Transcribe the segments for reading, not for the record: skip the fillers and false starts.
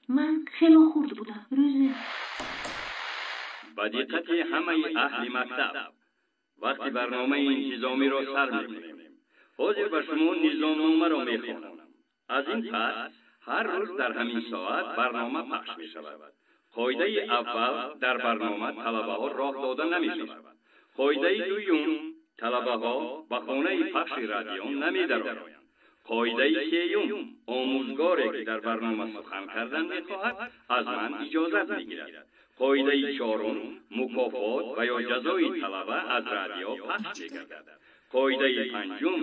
Ман хело хурд будам. Рӯзе ба диққати ҳамаи аҳли мактаб вақти барномаи интизомиро сар мекунем. Ҳозир ба шумо низомномаро мехонам. Аз ин пас ҳар рӯз дар ҳамин соат барнома пахш мешавад. Қоидаи аввал: дар барнома талабаҳо роҳ дода намешавад. Қоидаи дуюм: талабаҳо ба хонаи пахши радио намедароянд. Қоидаи сеюм: омӯзгоре ки дар барнома сухан кардан мехоҳад, аз ман иҷозат мегирад. Қоидаи чорум: мукофот ва ё ҷазои талаба аз радио пахш мегардад. Қоидаи панҷум: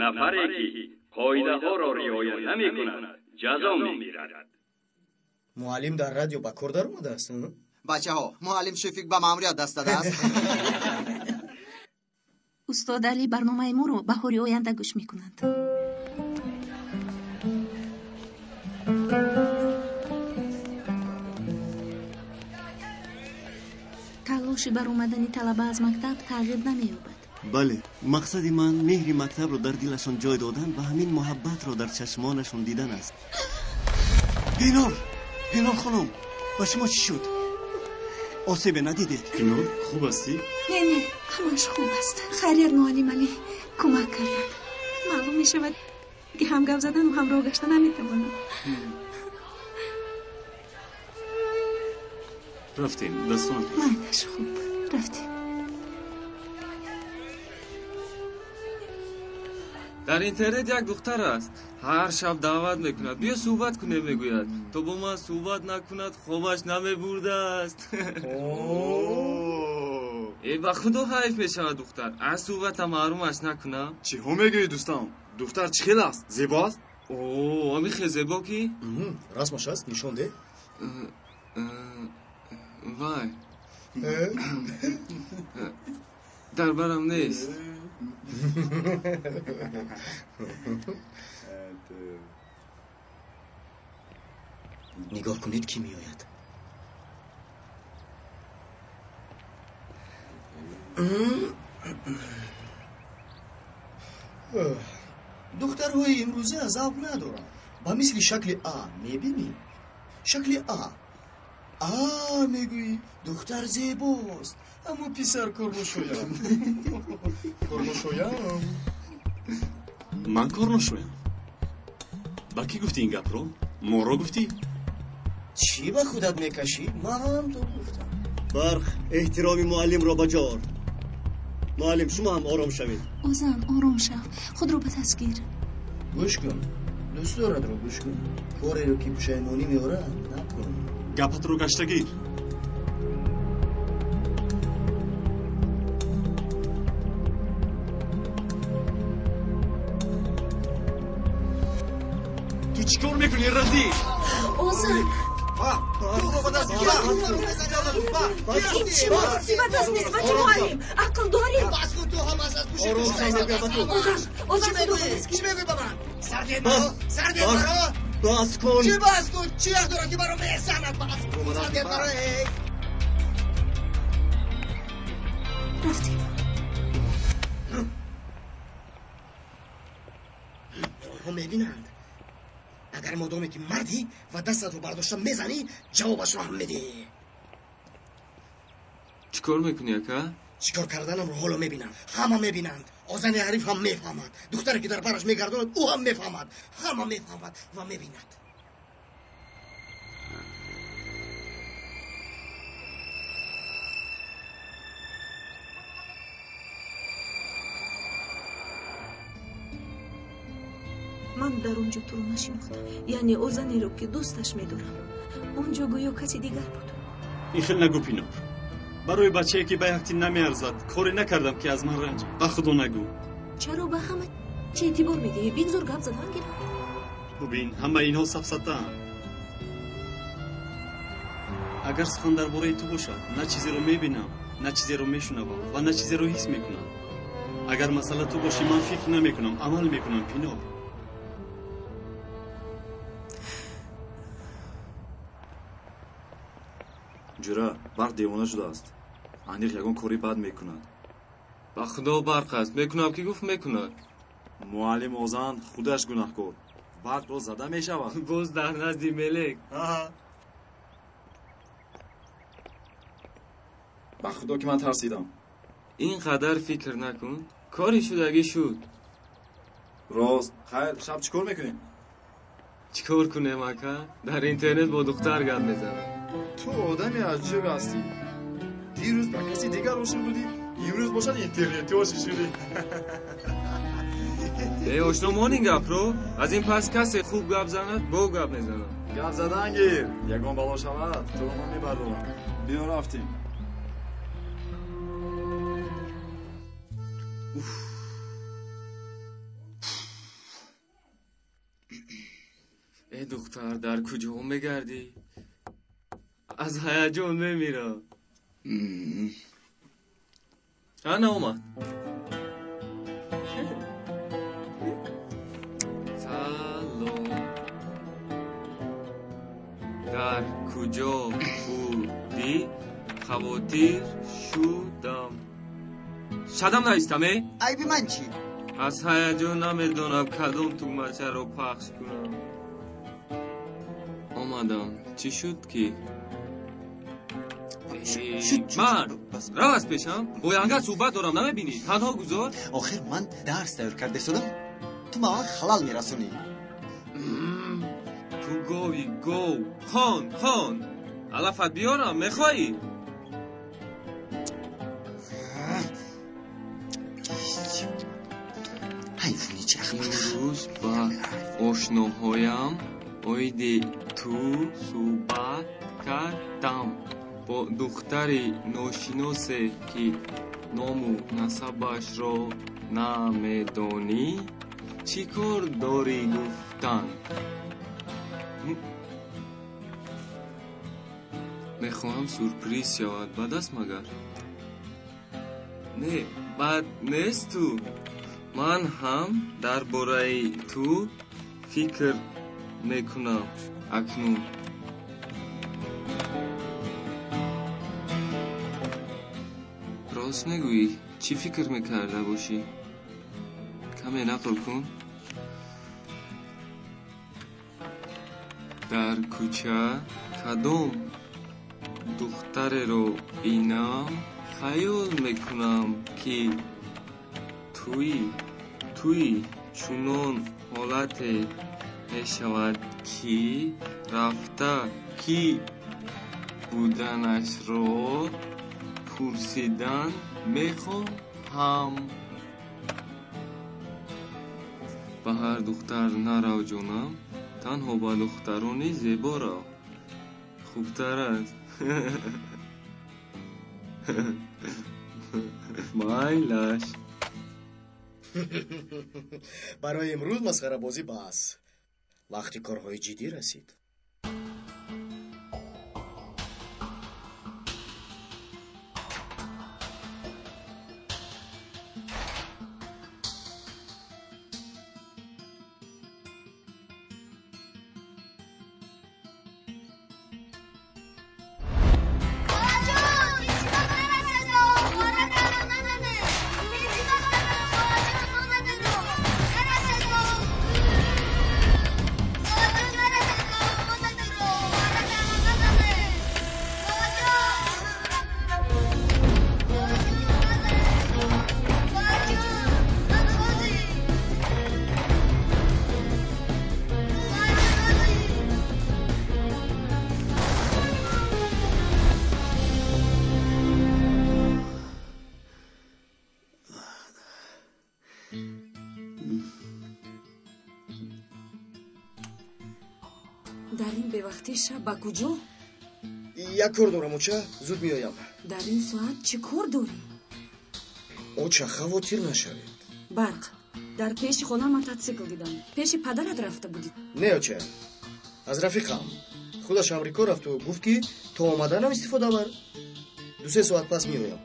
нафаре ки қоидаҳоро риоя намекунад, ҷазо мегирад. Муаллим дар радио ба кор даромадааст? Бачаҳо, муаллим Шуфик ба маъмурият даст дадааст. Устод Алӣ барномаи моро баҳори оянда гӯш мекунанд. Талоши баромадани талаба аз мактаб тағйир намеёбад. Бале, мақсади ман меҳри мактабро дар дилашон ҷой додан ва ҳамин муҳаббатро дар чашмонашон дидан аст. Пинор, Пинор хонум, ба шумо чӣ шуд? Осебе надидед? Пинор, хуб ҳастӣ? Не, не, ҳамаш хуб аст. Хайрият, муаллим Алӣ кӯмак карданд. Маълум мешавад ки ҳам гап задану ҳам роҳ гашта наметавонам. Рафтем, дастон. Майлаш, хуб, рафтем. Дар интернет як духтар аст, ҳар шаб даъват мекунад, биё суҳбат кунем мегӯяд. То бо ман суҳбат накунад, хобаш намебурдааст. Э, ба худо ҳайф мешавад духтар, аз суҳбата маҳрумаш накунам. Чиҳо мегӯӣ, дӯстам? Духтар чӣ хел аст? Зебо аст? О, ҳамин хел зебо ки? Расмаш аст, нишон деҳ. Вай, дар барам нест. Нигоҳ кунед, кӣ меояд. Духтарҳои имрӯза завқ надоранд. Ба мисли шакли А мебинӣ? Шакли А. А мегӯӣ, духтар зебост, аммо писар корношоям. Корношоям. Ман корношоям? Ба кӣ гуфтӣ ин гапро? Моро гуфтӣ? Чӣ ба худат мекашӣ? Ман ҳам то гуфтам. Барқ, эҳтироми муаллимро ба ҷо ор. Муаллим, шумо ҳам ором шавед. Озан, ором шав, худро ба даст гир. Гӯш кун, дӯстдоратро гӯш кун. Кореро ки пушаймонӣ меорад, накун. Гапатро гашта гир. Ту чӣ кор мекунӣ, разӣ? Озан! Ин чӣ муносибат аст нисбати муаллим? Ақл дорӣ? Озан, Озан, худро ба даст гир. Чӣ мегӯӣ ба ман? Сардед маро? Сардед маро? Бас кун. Чӣ бас кун? Чӣ ҳақ дорам ки маро мезанад? Бас кун. Сардед маро, эй. Рафтем. Онҳо мебинанд. Агар модоме ки мардӣ ва дастатро бардошта мезанӣ, ҷавобашро ҳам медиҳӣ. Чӣ кор мекунӣ, ака? Чӣ кор карданамро ҳоло мебинам. Ҳама мебинанд. Озани ҳариф ҳам мефаҳмад. Духтаре ки дар бараш мегардонад, ӯ ҳам мефаҳмад. Ҳама мефаҳмад ва мебинад. Ман дар он ҷо туро нашинохтам, яъне озанеро ки дӯсташ медорам. Он ҷо гӯё каси дигар буд. Ин хел нагӯ, Пинор. Барои бачае ки ба якти намеарзад, коре накардам ки аз ман ранҷад. Ба худо нагӯ. Чаро ба ҳама чӣ эътибор медиҳӣ? Бигзор гап задан гиранд. Бубин, ҳама инҳо сафсатаанд. Агар сухан дар бораи ту бошад, на чизеро мебинам, на чизеро мешунавам ва на чизеро ҳис мекунам. Агар масъала ту бошӣ, ман фикр намекунам, амал мекунам, Пинор. Ҷура, Барқ девона шудааст. Аниқ ягон кори бад мекунад. Ба худо барқ аст. Мекунам ки гуфт мекунад. Муаллим Озан худаш гунаҳкор. Барқро зада мешавад. Боз дар назди мелек. Ба худо ки ман тарсидам. Ин қадар фикр накун, кори шудагӣ шуд. Рост. Хайр, шаб чӣ кор мекунем? Чӣ кор кунем, ака? Дар интернет бо духтар гап мезанам. Ту одами аҷиб ҳастӣ. Дирӯз ба каси дигар ошиқ будӣ, имрӯз бошад интернетӣ ошиқ шудӣ. Э, ошно, мон ин гапро. Аз ин пас касе хуб гап занад, бо гап мезанам. Гап задан гир, ягон бало шавад, туро ман мебардорам. Биё, рафтем. Э, духтар, дар куҷо мегардӣ? Аз ҳаяҷон мемирам. Ана омад. Салом. Дар куҷо будӣ? Хавотир шудам. Шадам наистам, э? Айби ман чӣ? Аз ҳаяҷон намедонам кадом тугмачаро пахш кунам. Омадам. Чӣ шуд ки? Мард, рав аз пешам. Бо янга суҳбат дорам, намебинӣ? Танҳо гузор. Охир ман дарс тайёр карда истодам, ту ба ман халал мерасонӣ. Ту гови гов. Хон, хон. Алафат биёрам, мехоҳӣ? Ҳайвони чӣ ахмақ. Имрӯз ба ошноҳоям оиди ту суҳбат кардам. Бо духтари ношиносе, ки ному насабашро намедонӣ, чӣ кор дорӣ гуфтан? Мехоҳам сюрприз шавад. Бад аст магар? Не, бад нест ту. Ман ҳам дар бораи ту фикр мекунам акнун. Рост мегӯӣ, чӣ фикр мекарда бошӣ? Каме нақл кун. Дар кӯча кадом духтареро бинам, хаёл мекунам, ки туӣ. Туӣ чунон ҳолате мешавад, ки рафта кӣ буданашро пурсидан мехоҳам. Ба ҳар духтар нарав, ҷонам, танҳо ба духтарони зебо рав. Хубтар аст. Майлаш. Барои имрӯз масхарабозӣ бас. Вақти корҳои ҷиддӣ расид. Дар ин бевақтии шаб ба куҷо? Як кор дорам, оча, зуд меоям. Дар ин соат чӣ кор дорӣ? Оча, хавотир нашавед. Барқ, дар пеши хона мототсикл дидам. Пеши падарат рафта будӣ? Не, оча, аз рафиқам. Худаш Амрико рафту гуфт, ки то омаданам истифода бар. 2-се соат пас меоям.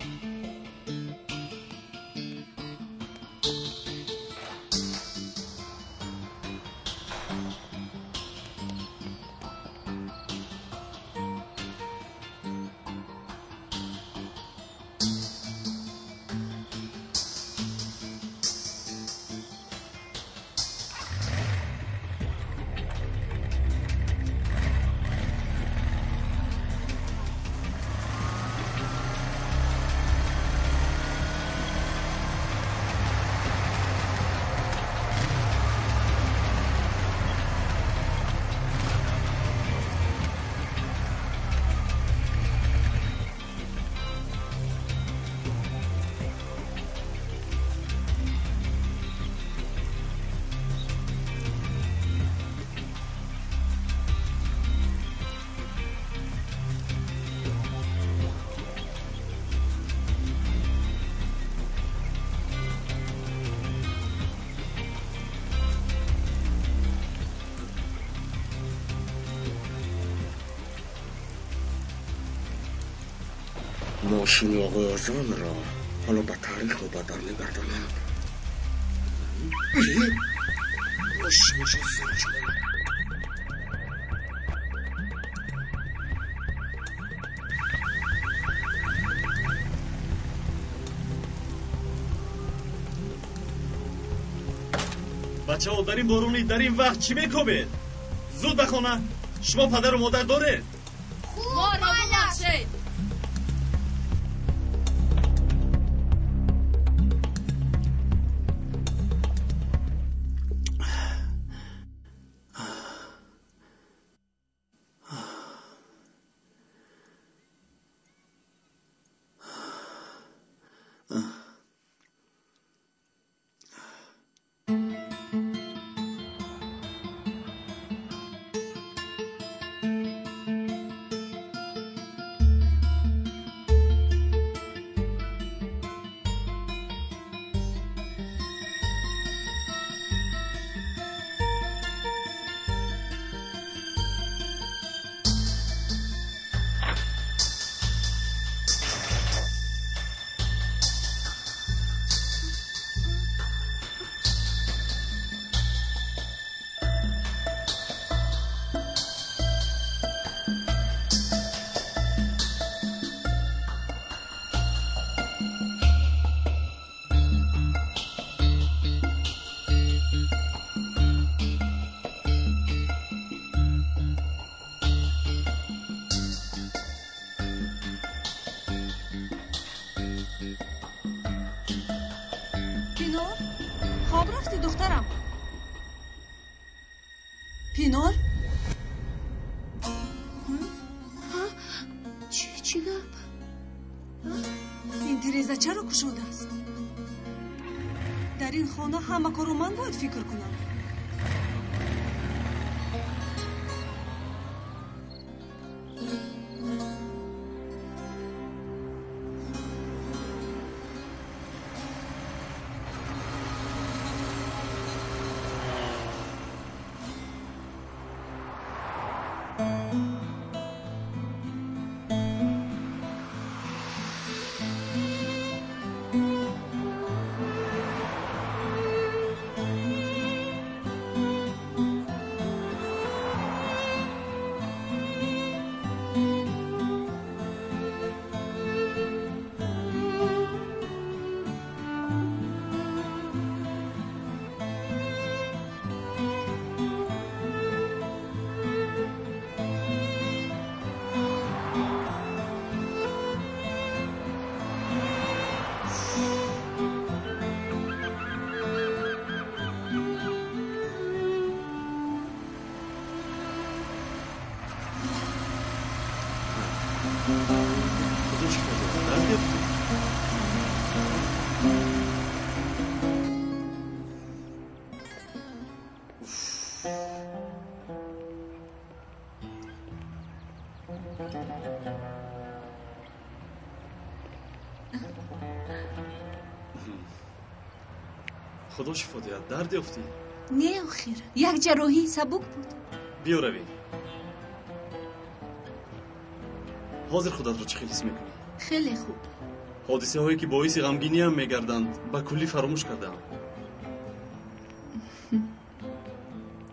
Мошини оғои Озонро ҳоло ба таърих мубаддал мегардонам. Бачаҳо, дар ин боронӣ, дар ин вақт чӣ мекобед? Зуд ба хона! Шумо падару модар доред? Моро бубахшед! Пинор, хоб рафтӣ, духтарам? Пинор? Чӣ гап? Ин тиреза чаро кушодааст? Дар ин хона ҳама корро ман бояд фикр кунам. Худо шифо диҳад, дард ёфтӣ? Не, охир, як ҷарроҳии сабук буд. Биё равем. Ҳозир худатро чӣ хел ҳис мекунӣ? Хеле хуб. Ҳодисаҳое ки боиси ғамгиниам мегарданд, ба куллӣ фаромӯш кардаам.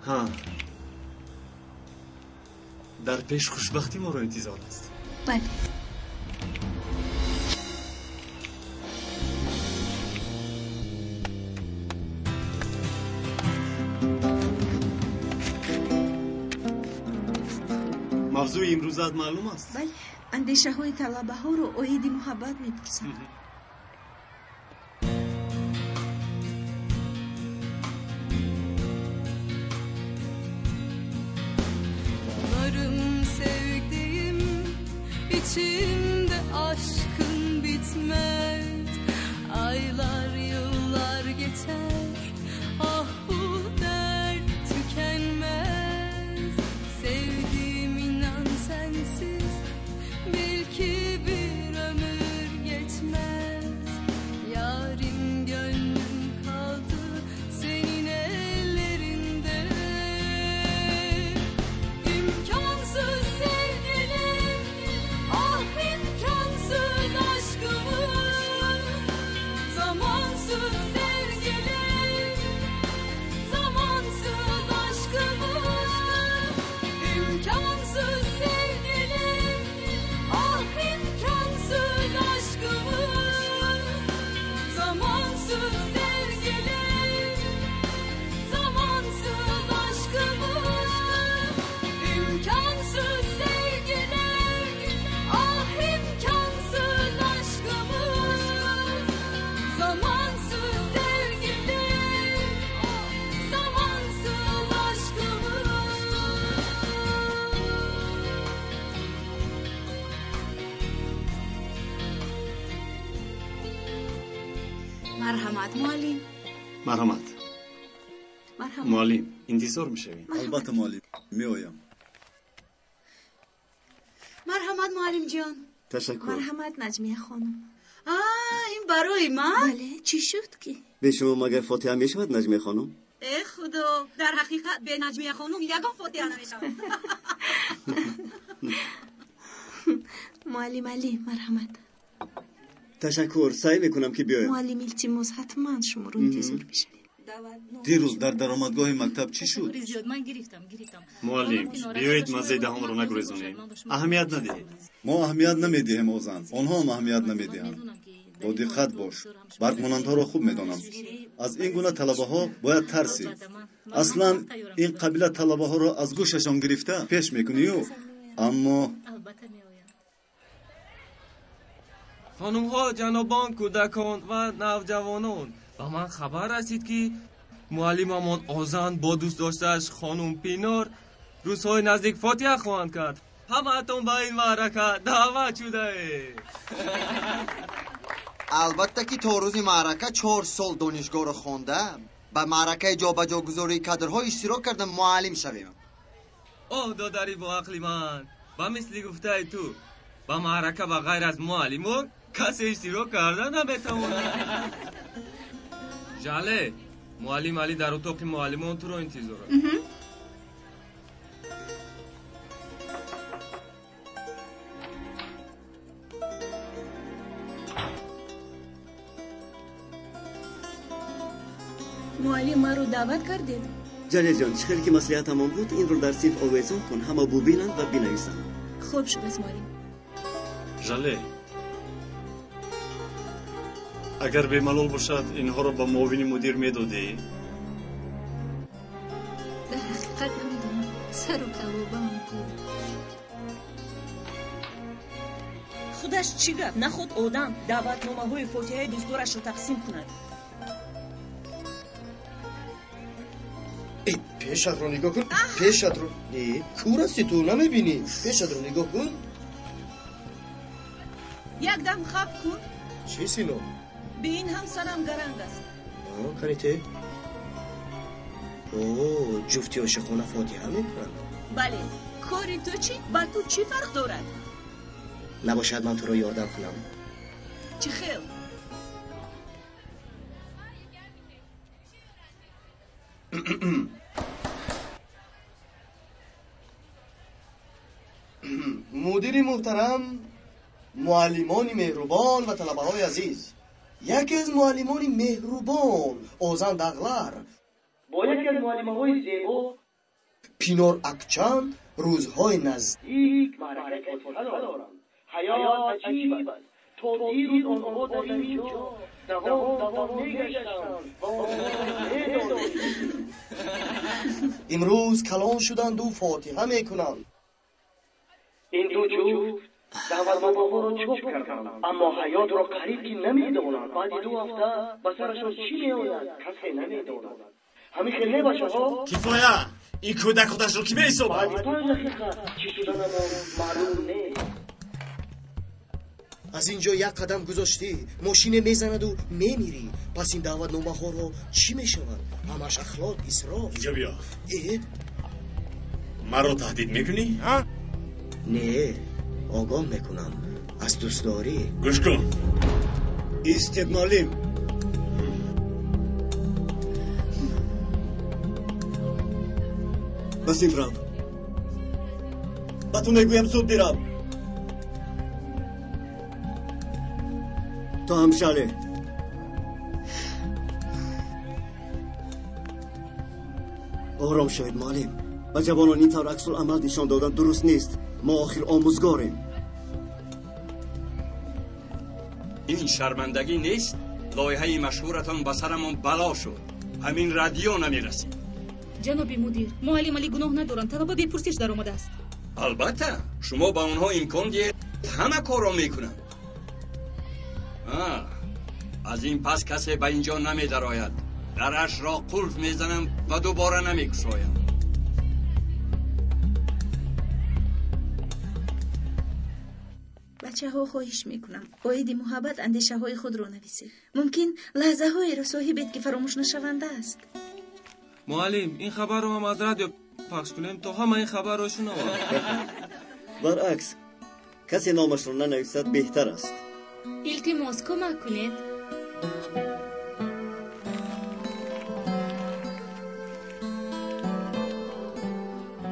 Ҳа, дар пеш хушбахтӣ моро интизор аст. Бале. Мавзӯи имрӯзаат маълум аст? Бале, андешаҳои талабаҳоро оиди муҳаббат мепурсам. Varım sevdiğim, içimde aşkın bitmez. Aylar yıllar geçer, ah bu dert tükenmez. Sevdiğim inan sensiz, bil ki bir ömür geçmez. Yarim gönlüm kaldı senin ellerinde. İmkansız sevgilim, ah. Марҳамат, муаллим. Марҳамат. Муаллим, интизор мешавем. Албатта, муаллим, меоям. Марҳамат, муаллимҷон. Ташаккур. Марҳамат, Наҷмия хонум. Ин барои ман? Бале, чӣ шуд ки? Бе шумо магар фотиҳа мешавад, Наҷмия хонум? Э худо, дар ҳақиқат бе Наҷмия хонум ягон фотиҳа намешавад. Муаллим Алӣ, марҳамат. Ташаккур, саъй мекунам ки биёям. Муаллим, илтимос, ҳатман шуморо интизор мешавем. Дирӯз дар даромадгоҳи мактаб чӣ шуд? Муаллим, биёед маззаи даҳонро нагурезонем. Аҳамият надиҳед. Мо аҳамият намедиҳем, Озан. Онҳо ҳам аҳамият намедиҳанд. Бо диққат бош. Баргмонандҳоро хуб медонам. Аз ин гуна талабаҳо бояд тарсид. Аслан ин қабила талабаҳоро аз гӯшашон гирифта пеш мекунию, аммо хонумҳо, ҷанобон, кӯдакон ва навҷавонон, ба ман хабар расид ки муаллимамон Озан бо дӯст доштааш хонум Пинор рӯзҳои наздик фотиҳа хоҳанд кард. Ҳамаатон ба ин маърака даъват шудаед. Албатта ки то рӯзи маърака 4 сол донишгоҳро хонда, ба маъракаи ҷобаҷогузории кадрҳо иштирок карда муаллим шавем. Оҳ, додари боақли ман, ба мисли гуфтаи ту ба маърака ба ғайр аз муаллимон касе иштирок карда наметавонад. Жале, муаллим Али дар утоқи муаллимон туро интизор аст. Муаллим, маро даъват кардед? Ҷалилҷон, чӣ хеле ки маслиҳатамон буд, инро дар синф овезон кун, ҳама бубинанд ва бинависанд. Хуб шудааст, муаллим. Жале, агар бемалол бошад, инҳоро ба муовини мудир медодӣ? Дар ҳақиқат намедонам, сару калобаам ку. Худаш чӣ гап? Наход одам даъватномаҳои фотиҳаи дӯстдорашро тақсим кунад. Пешатро нигоҳ кун, пешатро. Не, кур ҳасти ту, намебинӣ. Пешатро нигоҳ кун. Якдам хаб кун. Чӣ, Сино? Бе ин ҳам сарам гаранг аст. Каните? О, ҷуфти ошиқона фотиҳа мекунанд. Бале, кори ту чӣ? Ба ту чӣ фарқ дорад? Набошад ман туро ёрдам кунам. Чӣ хел? Мудири муҳтарам, муаллимони меҳрубон ва талабаҳои азиз, яке аз муаллимони меҳрубон Озан Дағлар бо яке аз муаллимаҳои зебо Пинор Акчан рӯзҳои наздик маъракаи фотиҳа доранд. Ҳаёт аҷиб аст. То дирӯз онҳо дар ин ҷо давом давом мегаштанд ва онҳо имрӯз калон шуданду фотиҳа мекунанд. Ин ду ҷуфт даъватномаҳоро чоп карданд, аммо ҳаётро қариб ки намедонанд. Баъди 2 ҳафта ба сарашон чӣ меояд, касе намедонад. Ҳамин хел не, бачаҳо? Кифоя! Ин кӯдак худашро кӣ меҳисобад? Баъди 5 дақиқа чӣ шуданамон маълум нест. Аз ин ҷо як қадам гузоштӣ, мошине мезанаду мемирӣ. Пас ин даъватномаҳоро чӣ мешавад? Ҳамаш ахлоқ, исроф. Инҷо биё. Маро таҳдид мекунӣ? Не, огоҳ мекунам аз дӯстдорӣ. Гӯш кун. Истед, муаллим. Ба синф рав. Ба ту мегӯям, зуд бирав. То ҳам, Жале. Ором шавед, муаллим. Ба ҷавонон ин тавр аксуламал нишон додан дуруст нест. Мо охир омӯзгорем. Ин шармандагӣ нест? Лоиҳаи машҳуратон ба сарамон бало шуд. Ҳамин радио намерасид. Ҷаноби мудир, муаллим Али гуноҳ надоранд. Талаба бепурсиш даромадааст. Албатта, шумо ба онҳо имкон диҳед, ҳама корро мекунанд. Аз ин пас касе ба ин ҷо намедарояд. Дарашро қулф мезанам ва дубора намекушоям. Бачаҳо, хоҳиш мекунам, оиди муҳаббат андешаҳои худро нависед. Мумкин лаҳзаҳоеро соҳибед, ки фаромӯш нашаванда аст. Муаллим, ин хабарро ҳам аз радио пахш кунем, то ҳама ин хабарро шунаванд. Баръакс, касе номашро нанависад беҳтар аст. Илтимос, кӯмак кунед.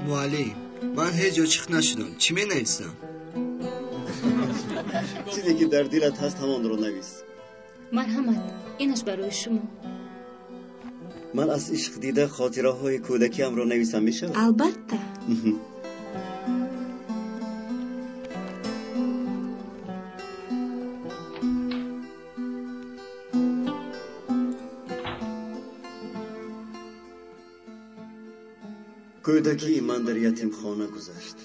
Муаллим, ман ҳеҷ ҷо чихт нашудам. Чӣ менависам? Чизе ки дар дилат ҳаст, ҳамонро навис. Марҳамат, инаш барои шумо. Ман аз ишқ дида хотираҳои кӯдакиамро нависам, мешавад? Албатта. Кӯдакии ман дар ятимхона гузашт.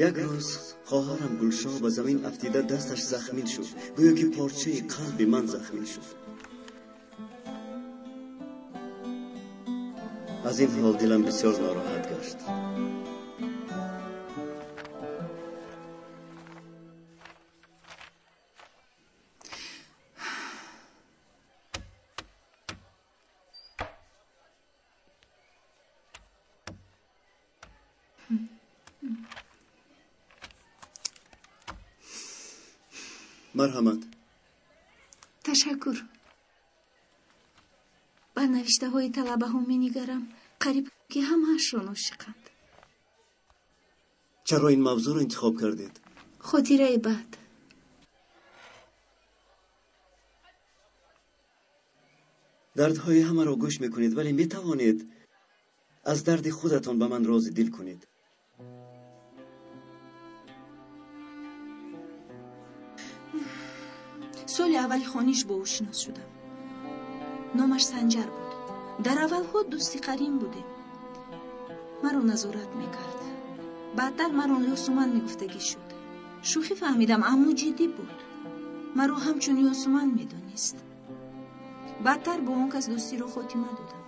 Як рӯз хоҳарам Гулшоҳ ба замин афтида дасташ захмин шуд, гӯё ки порчаи қалби ман захмин шуд. Аз ин ҳол дилам бисёр нороҳат гашт. Марҳамат. Ташаккур. Ба навиштаҳои талабаҳо менигарам, қариб ки ҳамаашон ошиқанд. Чаро ин мавзӯъро интихоб кардед? Хотираи бад. Дардҳои ҳамаро гӯш мекунед, вале метавонед аз дарди худатон ба ман рози дил кунед. Соли аввали хониш бо ӯ шинос шудам. Номаш Санҷар буд. Дар аввалҳо дӯсти қарин будем. Маро назорат мекард. Баъдтар маро Ёсуман мегуфтагӣ шуд. Шӯхӣ фаҳмидам, аммо ҷиддӣ буд. Маро ҳамчун Ёсуман медонист. Баъдтар бо он кас дӯстиро хотима додам.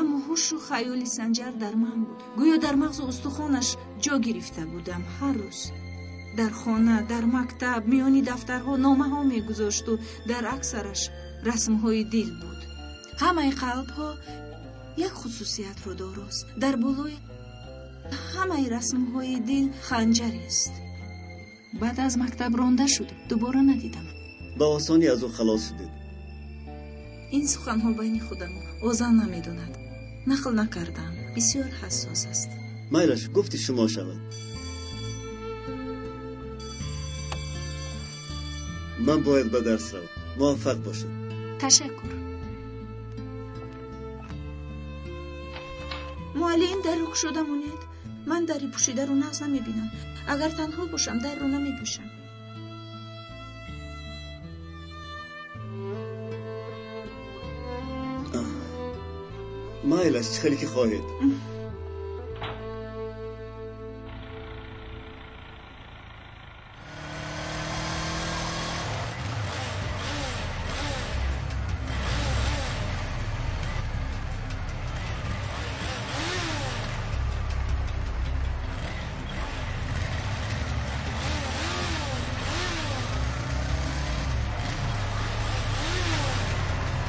Аммо ҳушу хаёли Санҷар дар ман буд. Гӯё дар мағзу устухонаш ҷо гирифта будам. Ҳар рӯз дар хона, дар мактаб, миёни дафтарҳо номаҳо мегузошту дар аксараш расмҳои дил буд. Ҳамаи қалбҳо як хусусиятро дорост. Дар болои ҳамаи расмҳои дил ханҷарест. Баъд аз мактаб ронда шуд, дубора надидам. Ба осонӣ аз ӯ халос шудед. Ин суханҳо байни худамон. Озан намедонад. Нақл накардам. Бисёр ҳассос аст. Майлаш, гуфти шумо шавад. Ман бояд ба дарс равам. Муваффақ бошед. Ташаккур. Муаллим, дарро кушода монед. Ман дари пӯшидаро нағз намебинам. Агар танҳо бошам, дарро намепӯшам. Майлаш, чӣ хеле ки хоҳед.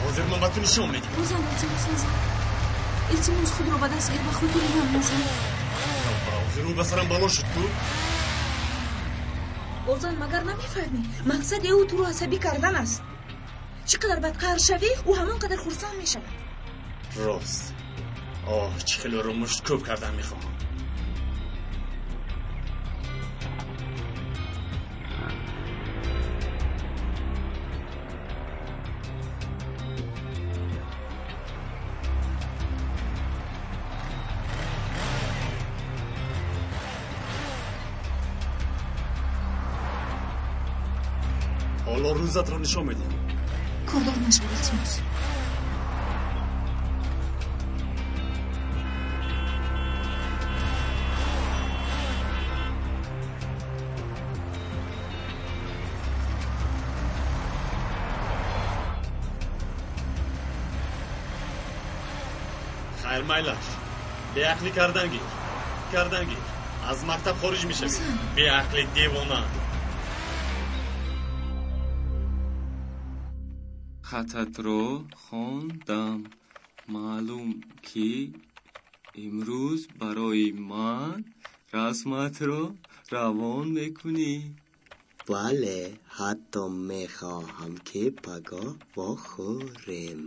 Ҳозир ман ба ту нишон медиҳам. Озан, илтимос назан. Илтимос, худро ба даст гир, ба хотири ман назан. Ҳозир ӯ ба сарам бало шуд ку? Озан, магар намефаҳмӣ? Мақсади ӯ туро асабӣ кардан аст. Чӣ қадар бадқаҳр шавӣ, ӯ ҳамон қадар хурсанд мешавад. Рост. Оҳ, чӣ хеле ӯро мушткӯб кардан мехоҳам. Ҳоло рӯзатро нишон медиҳам. Кордор нашав, илтимос. Хайр, майлаш. Беақлӣ кардан гир. Кардан гир. Аз мактаб хориҷ мешавӣ. Беақли девона. Хататро хондам. Маълум ки имрӯз барои ман расматро равон мекунӣ. Бале, ҳатто мехоҳам ки пагоҳ вохӯрем.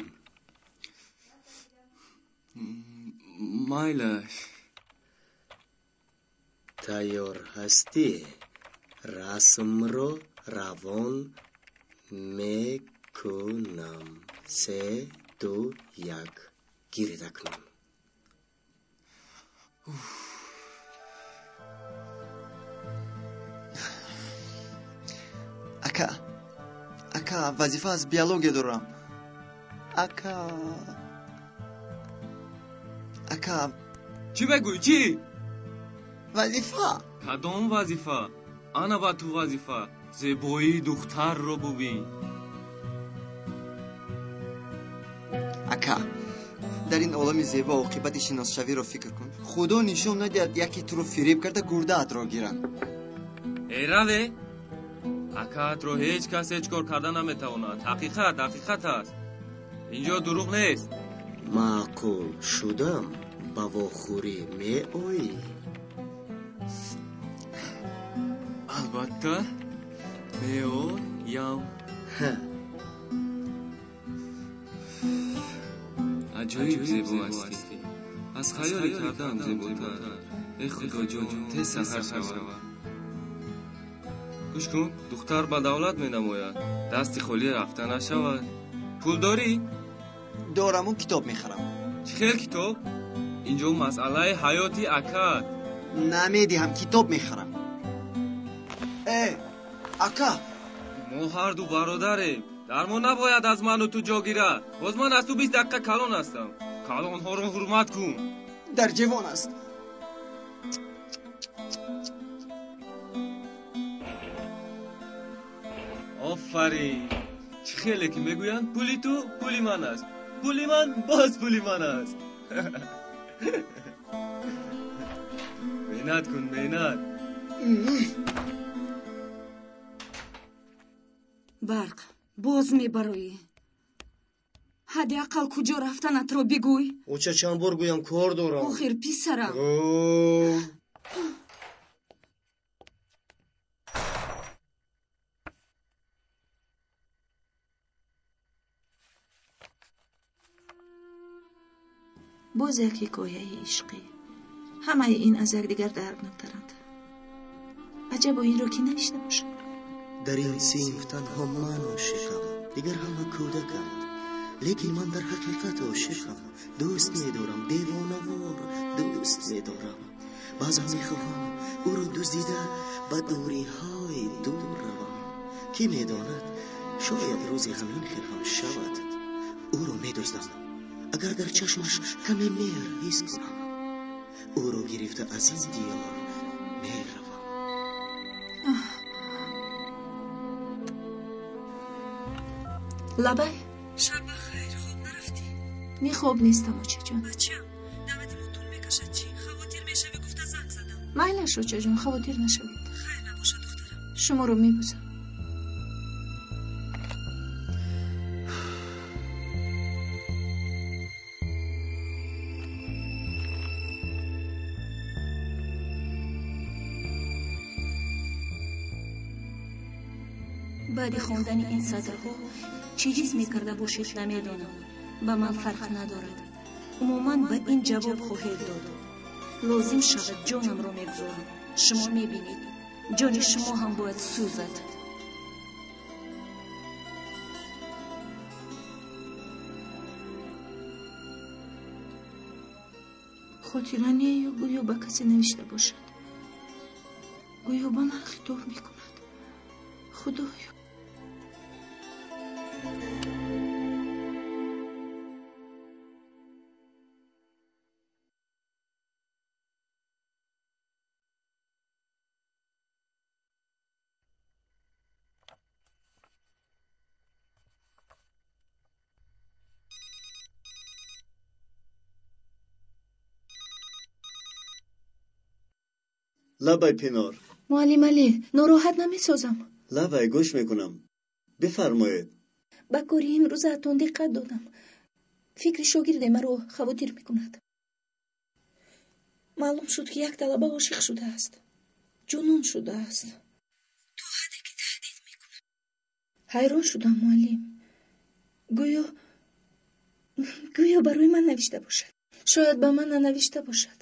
Майлаш. Тайёр ҳастӣ? Расмро равон мекунам. 3, 2, 1. Гиред акнун. Ака, ака, вазифа аз биология дорам. Ака, ака. Чӣ мегӯӣ, чӣ? Вазифа. Кадом вазифа? Ана ба ту вазифа. Зебоии духтарро бубин. Ака, дар ин олами зебо оқибати шиносшавиро фикр кун. Худо нишон надиҳад яке туро фиреб карда гурдаатро гиранд. Эй, раве! Акаатро ҳеҷ кас ҳеҷ кор карда наметавонад. Ҳақиқат ҳақиқат аст. Инҷо дурӯғ нест. Маъқул шудам, ба вохӯрӣ меоӣ? Албатта, меоям. Аҷоиб зебо ҳастӣ. Аз хаёли кардаам зеботар. Э худоҷон, тез саҳар шавад. Гӯш кун, духтар ба давлат менамояд. Дасти холӣ рафта нашавад. Пул дорӣ? Дораму китоб мехарам. Чӣ хел китоб? Инҷо масъалаи ҳаёти акат. Намедиҳам, китоб мехарам. Э, ака! Мо ҳарду бародарем. Дармон набояд аз ману ту ҷо гирад. Боз ман аз ту 20 дақиқа калон ҳастам. Калонҳоро ҳурмат кун. Дар ҷевон аст. Офарин! Чӣ хеле ки мегӯянд, пули ту пули ман аст. Пули ман боз пули ман аст. Меҳнат кун, меҳнат. Барқ, боз мебароӣ. Ҳадди ақал куҷо рафтанатро бигӯй. Оча, чанд бор гӯям, кор дорам. Охир, писарам. Боз як ҳикояи ишқӣ. Ҳамаи ин аз якдигар дардноктаранд. Аҷабо инро кӣ навишта бошад? Дар ин синф танҳо ман ошиқам, дигар ҳама кӯдаканд. Лекин ман дар ҳақиқат ошиқам. Дӯст медорам, девонавор дӯст медорам. Баъзан мехоҳам ӯро дуздида ба дуриҳои дур равам. Кӣ медонад, шояд рӯзе ҳамин хел ҳам шавад. Ӯро медуздам. Агар дар чашмаш каме меҳр ҳис кунам, ӯро гирифта аз ин диёр меравам. Лабай? Шаб бахайр, хоб нарафтӣ? Не, хоб нестам, очаҷон. Бачам, даъвати мо тӯл мекашад чӣ? Хавотир мешавӣ гуфта занг задам. Майлаш, очаҷон, хавотир нашавед. Хайр набошад, духтарам. Шуморо мебӯсам. Баъди хондани ин сатрҳо чӣ ҳис мекарда бошед намедонам. Ба ман фарқ надорад. Умуман ба ин ҷавоб хоҳед дод. Лозим шавад ҷонамро мегузорам. Шумо мебинед, ҷони шумо ҳам бояд сӯзад. Хотира не ё гӯё ба касе навишта бошад. Гӯё ба ман хитоб мекунад. Худоё! Лабай Пинор. Муаллим Алӣ, нороҳат намесозам. Лабай, гӯш мекунам. Бифармоед. Ба кори имрӯзаатон диққат додам. Фикри шогирде маро хавотир мекунад. Маълум шуд, ки як талаба ошиқ шудааст. Ҷунун шудааст. То ҳадде ки таҳдид мекунад. Ҳайрон шудам, муаллим. Гӯё барои ман навишта бошад. Шояд ба ман нанавишта бошад.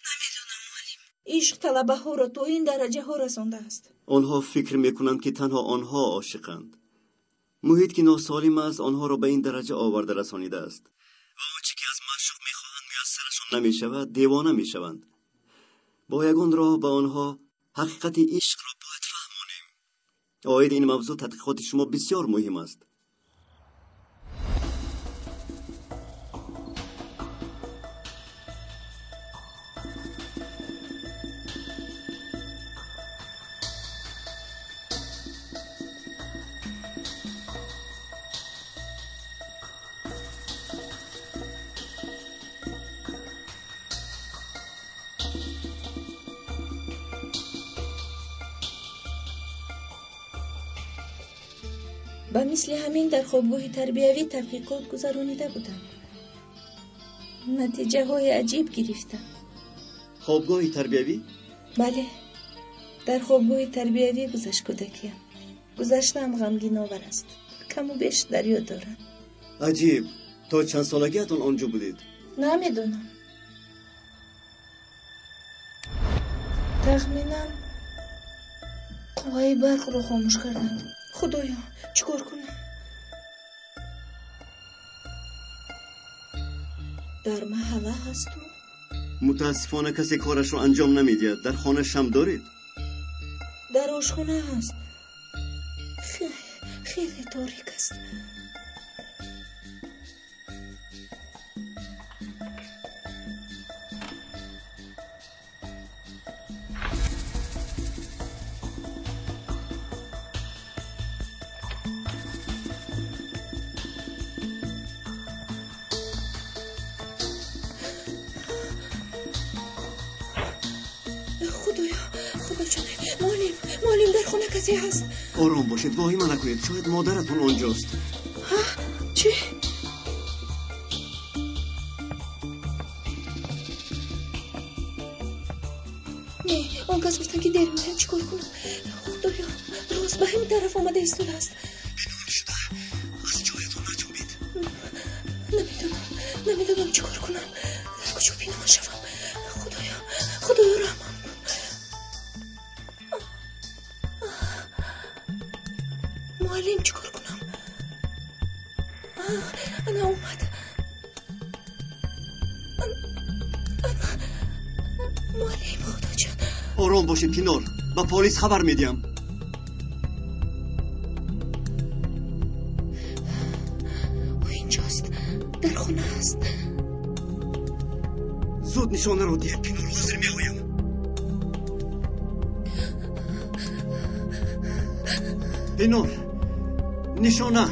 Намедонам, муаллим. Ишқ талабаҳоро то ин дараҷаҳо расондааст. Онҳо фикр мекунанд, ки танҳо онҳо ошиқанд. Муҳит ки носолим аст, онҳоро ба ин дараҷа оварда расонидааст. Ва он чӣ ки аз маъшуқ мехоҳанд муяссарашон намешавад, девона мешаванд. Бо ягон роҳ ба онҳо ҳақиқати ишқро бояд фаҳмонем. Оиди ин мавзӯъ тадқиқоти шумо бисёр муҳим аст. Ба мисли ҳамин дар хобгоҳи тарбиявӣ таҳқиқот гузаронида будам. Натиҷаҳои аҷиб гирифтам. Хобгоҳи тарбиявӣ? Бале, дар хобгоҳи тарбиявӣ гузашт кӯдакиям. Гузаштаам ғамгиновар аст. Каму беш дар ёд дорам. Аҷиб! То чанд солагиатон он ҷо будед? Намедонам. Тахминан қувваи барқро хомӯш карданд. Худоё, чӣ кор кунам? Дар маҳалла ҳасту? Мутаассифона касе корашро анҷом намедиҳад. Дар хона шам доред? Дар ошхона ҳаст. Хеле торик аст. Муаллим, дар хона касе ҳаст. Ором бошед, воҳима накунед. Шояд модаратон онҷост. Чӣ? Не, он кас гуфтанд, ки дер меоям. Чӣ кор кунам? Худоё, рост ба ҳамин тараф омада истодааст. Пинҳон шуда аз ҷоятон наҷунбед. Намедонам чӣ кор кунам. Дар куҷо пинҳон шавам? Худоё, Худоё, раҳмам кун. Муаллим, чӣ кор кунам? Ана омад. Муаллим, Худоҷон. Ором бошед, Пинор. Ба полис хабар медиҳам. Ӯ инҷост, дар хона аст. Зуд нишонаро диҳед, Пинор. Ҳозир меоям. Пинор, нишона.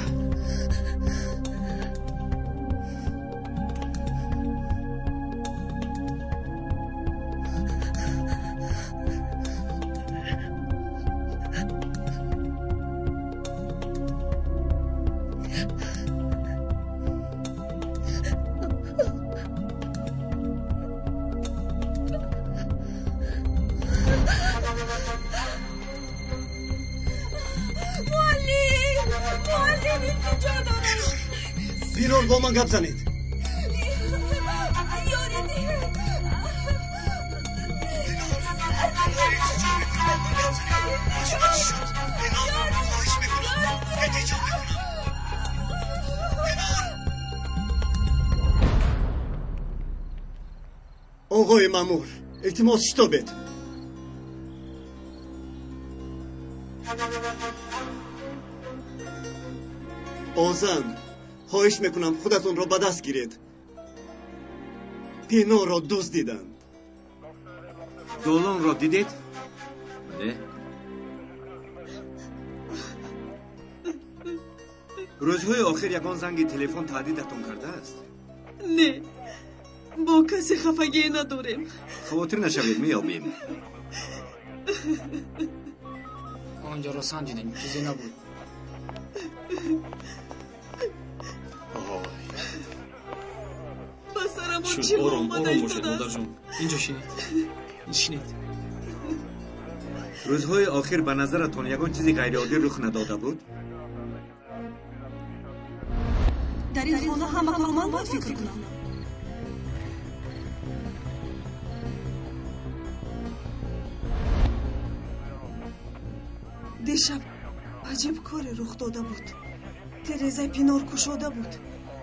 Пинор, бо ман гап занед. Оғои маъмур, илтимос шитобед. Озан, хоҳиш мекунам худатонро ба даст гиред. Пинорро дуздиданд. Долонро дидед? Бале. Рӯзҳои охир ягон занги телефон таҳдидатон кардааст? Не, бо касе хафагӣ надорем. Хавотир нашавед, меёбем. Он ҷоро санҷидем, чизе набуд. Ба сарамон Шуд, чӣ ором, омада ором бошед, истодааст? модарҷон. Инҷо шинед, шинед. Рӯзҳои охир ба назаратон ягон чизи ғайриоддӣ рух надода буд? Дар ин хона ҳама корро ман бояд фикр кунам. Дишаб аҷиб коре рух дода буд. Терезаи Пинор кушода буд.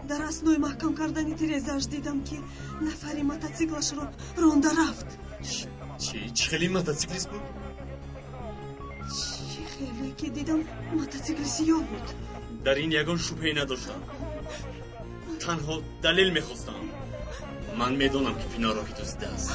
Дар аснои маҳкам кардани терезааш дидам, ки нафаре мотоциклашро ронда рафт. Чӣ? Чӣ хели мотоциклист буд? Чӣ хеле ки дидам, мотоцикли сиёҳ буд. Дар ин ягон шубҳае надоштам, танҳо далел мехостам. Ман медонам, ки Пинорро ки дуздидааст.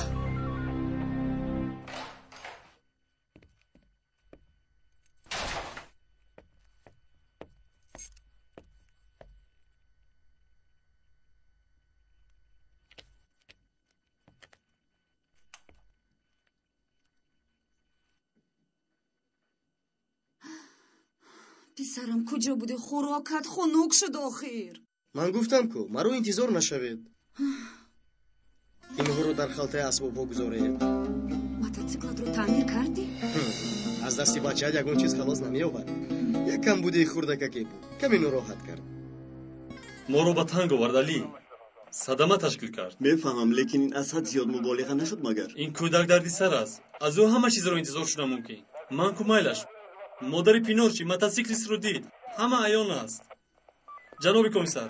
Писарам, куҷо будӣ? Хӯрокат хунук шуд охир. Ман гуфтам ку, маро интизор нашавед. Инҳоро дар халтаи асбобҳо гузоред. Мотоциклатро таъмир кардӣ? Аз дасти бачаат ягон чиз халос намеёбад. Як камбудии хурдакаке буд, каме нороҳат кард. Моро ба танг овард, Алӣ. Садама ташкил кард. Мефаҳмам, лекин ин аз ҳад зиёд муболиға нашуд магар? Ин кӯдак дарди сар аст. Аз ӯ ҳама чизро интизор шуда мумкин. Ман ку майлаш. Модари Пинор чӣ? Мотоциклистро дид, ҳама аён аст. Ҷаноби комиссар,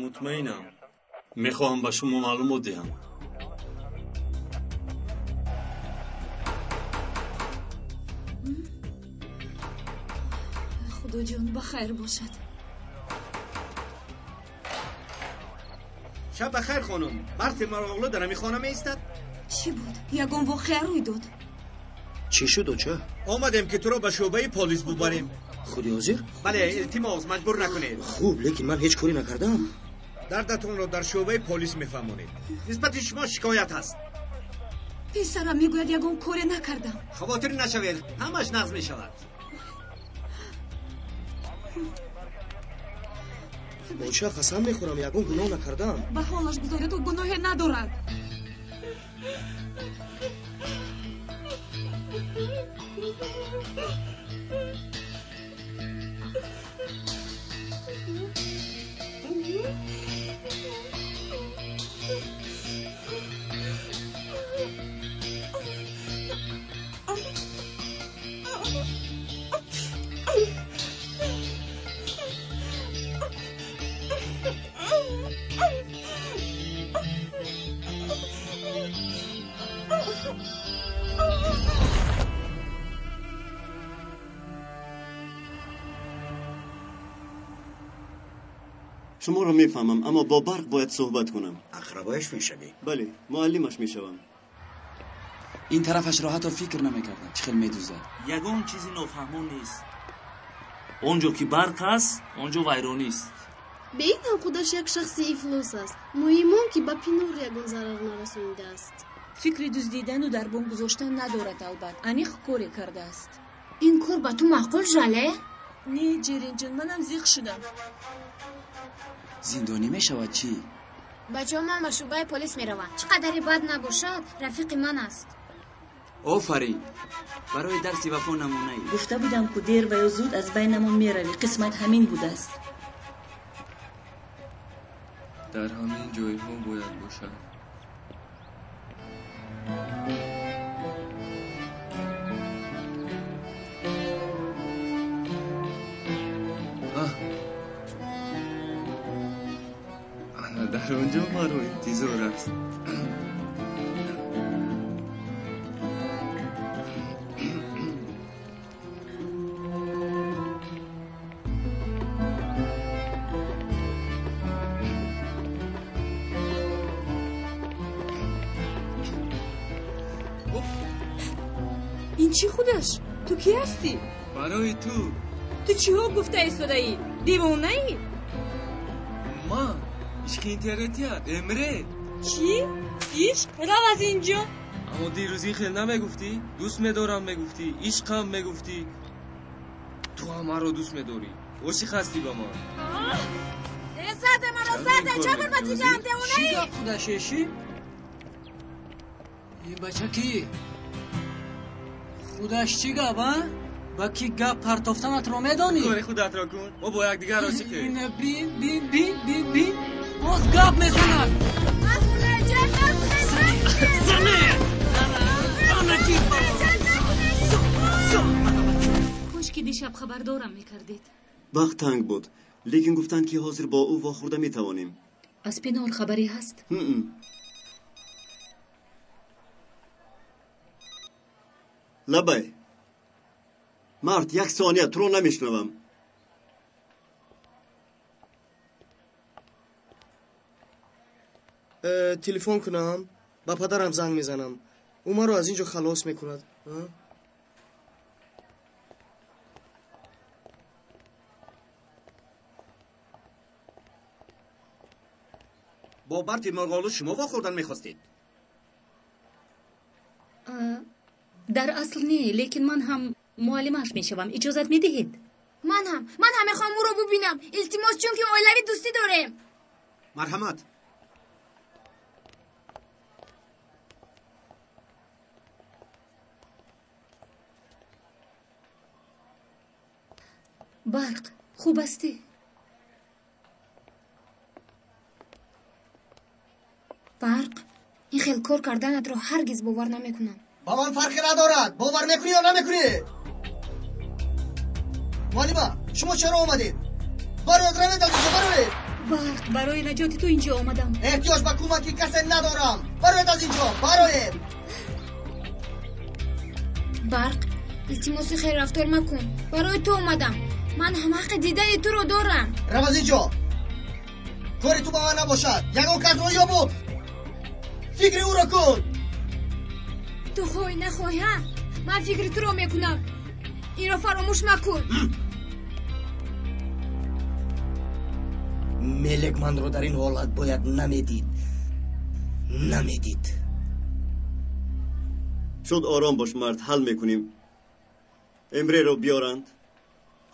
мутмаинам, мехоҳам ба шумо маълумот диҳам. Худоҷон, ба хайр бошад. Шаб бахайр, хонум. Барти Мароғлу дар ҳамин хона меистад? Чӣ буд? Ягон воқеа рӯй дод? Чӣ шуд, оча? Омадем, ки туро ба шӯъбаи полис бубарем. Худи ҳозир? Бале, илтимос, маҷбур накунед. Хуб, лекин ман ҳеҷ корӣ накардам. Дардатонро дар шӯъбаи полис мефаҳмонед. Нисбати шумо шикоят ҳаст. Писарам мегӯяд, ягон коре накардам. Хавотир нашавед, ҳамаш нағз мешавад. Оча, қасам мехӯрам, ягон гуноҳ накардам. Ба ҳолаш гузоред, ӯ гуноҳе надорад. Шуморо мефаҳмам, аммо бо Барқ бояд суҳбат кунам. Ақрабояш мешавӣ? Бале, муаллимаш мешавам. Ин тарафашро ҳатто фикр намекардам, чӣ хел медузад. Ягон чизи нофаҳмо нест. Он ҷо ки барқ аст, он ҷо вайронист. Беин ҳам худаш як шахси ифлос аст. Муҳим он, ки ба Пинор ягон зарар нарасонидааст. Фикри дуздидану дар бом гузоштан надорад. Албат, аниқ коре кардааст. Ин кор ба ту маъқул, Жале? Не, Ҷеринҷон, манам зиқ шудам. Зиндонӣ мешавад чӣ? Бачаҳо, ман ба шӯъбаи полис меравам. Чӣ қадаре бад набошад, рафиқи ман аст. Офарин, барои дарси вафо намунаӣ. Гуфта будам ку, дер ва ё зуд аз байнамон меравӣ. Қисмат ҳамин будааст. Дар ҳамин ҷойҳо бояд бошад. Аҳ, ана дар он ҷо маро интизор аст. Ин чӣ худаш? Ту кӣ ҳастӣ? Барои ту. Ту чиҳо гуфта истодаӣ? Девонаӣ? Ман ишқи интернетият, Эмре. Чӣ ишқ? Рав аз инҷо. Аммо дирӯз ин хел намегуфтӣ? Дӯст медорам мегуфтӣ, ишқам мегуфтӣ. Ту ҳам маро дӯст медорӣ. Ошиқ ҳастӣ ба ман. Зада маро, зада, чабр ба дигам, девонаи. Чӣ гап худаш эши? Ин бача ки? Худаш чӣ гап, а? Ба ки гап партофтанатро медонӣ? Кори худатро кун. Мо бо якдигар ошиқем. Ина бин, бин, бин, бин, бин. Боз гап мезанад. Кош ки дишаб хабардорам мекардед. Вақт танг буд, лекин гуфтанд ки ҳозир бо ӯ вохӯрда метавонем. Аз Пинор хабаре ҳаст? Лабай. Мард, як сония, туро намешунавам. Телефон кунам, ба падарам занг мезанам. Ӯ маро аз ин ҷо халос мекунад. Бо Барти Морғолу шумо вохӯрдан мехостед? Дар асл не, лекин ман ҳам муаллимаш мешавам. Иҷозат медиҳед? Ман ҳам, ман ҳам мехоҳам ӯро бубинам. Илтимос, чунки оилавӣ дӯстӣ дорем. Марҳамат. Барқ, хуб ҳастӣ? Барқ, ин хел кор карданатро ҳаргиз бовар намекунам. Ба ман фарқе надорад, бовар мекунӣ ё намекунӣ? Муаллима, шумо чаро омадед? Бароед, равед аз инҷо, бароед! Барқ, барои наҷоти ту инҷо омадам. Эҳтиёҷ ба кӯмаки касе надорам. Бароед аз инҷо, бароед! Барқ, илтимоси хел рафтор макун. Барои ту омадам. Ман ҳам ҳаққи дидани туро дорам. Рав аз инҷо! Кори ту ба ман набошад. Ягон касро ёбу фикри ӯро кун. Ту хоҳӣ нахоҳӣ, ҳа? Ман фикри туро мекунам. Инро фаромӯш макун. Мелек манро дар ин ҳолат бояд намедид. Намедид. Шуд, ором бош мард, ҳал мекунем. Эмреро биёранд.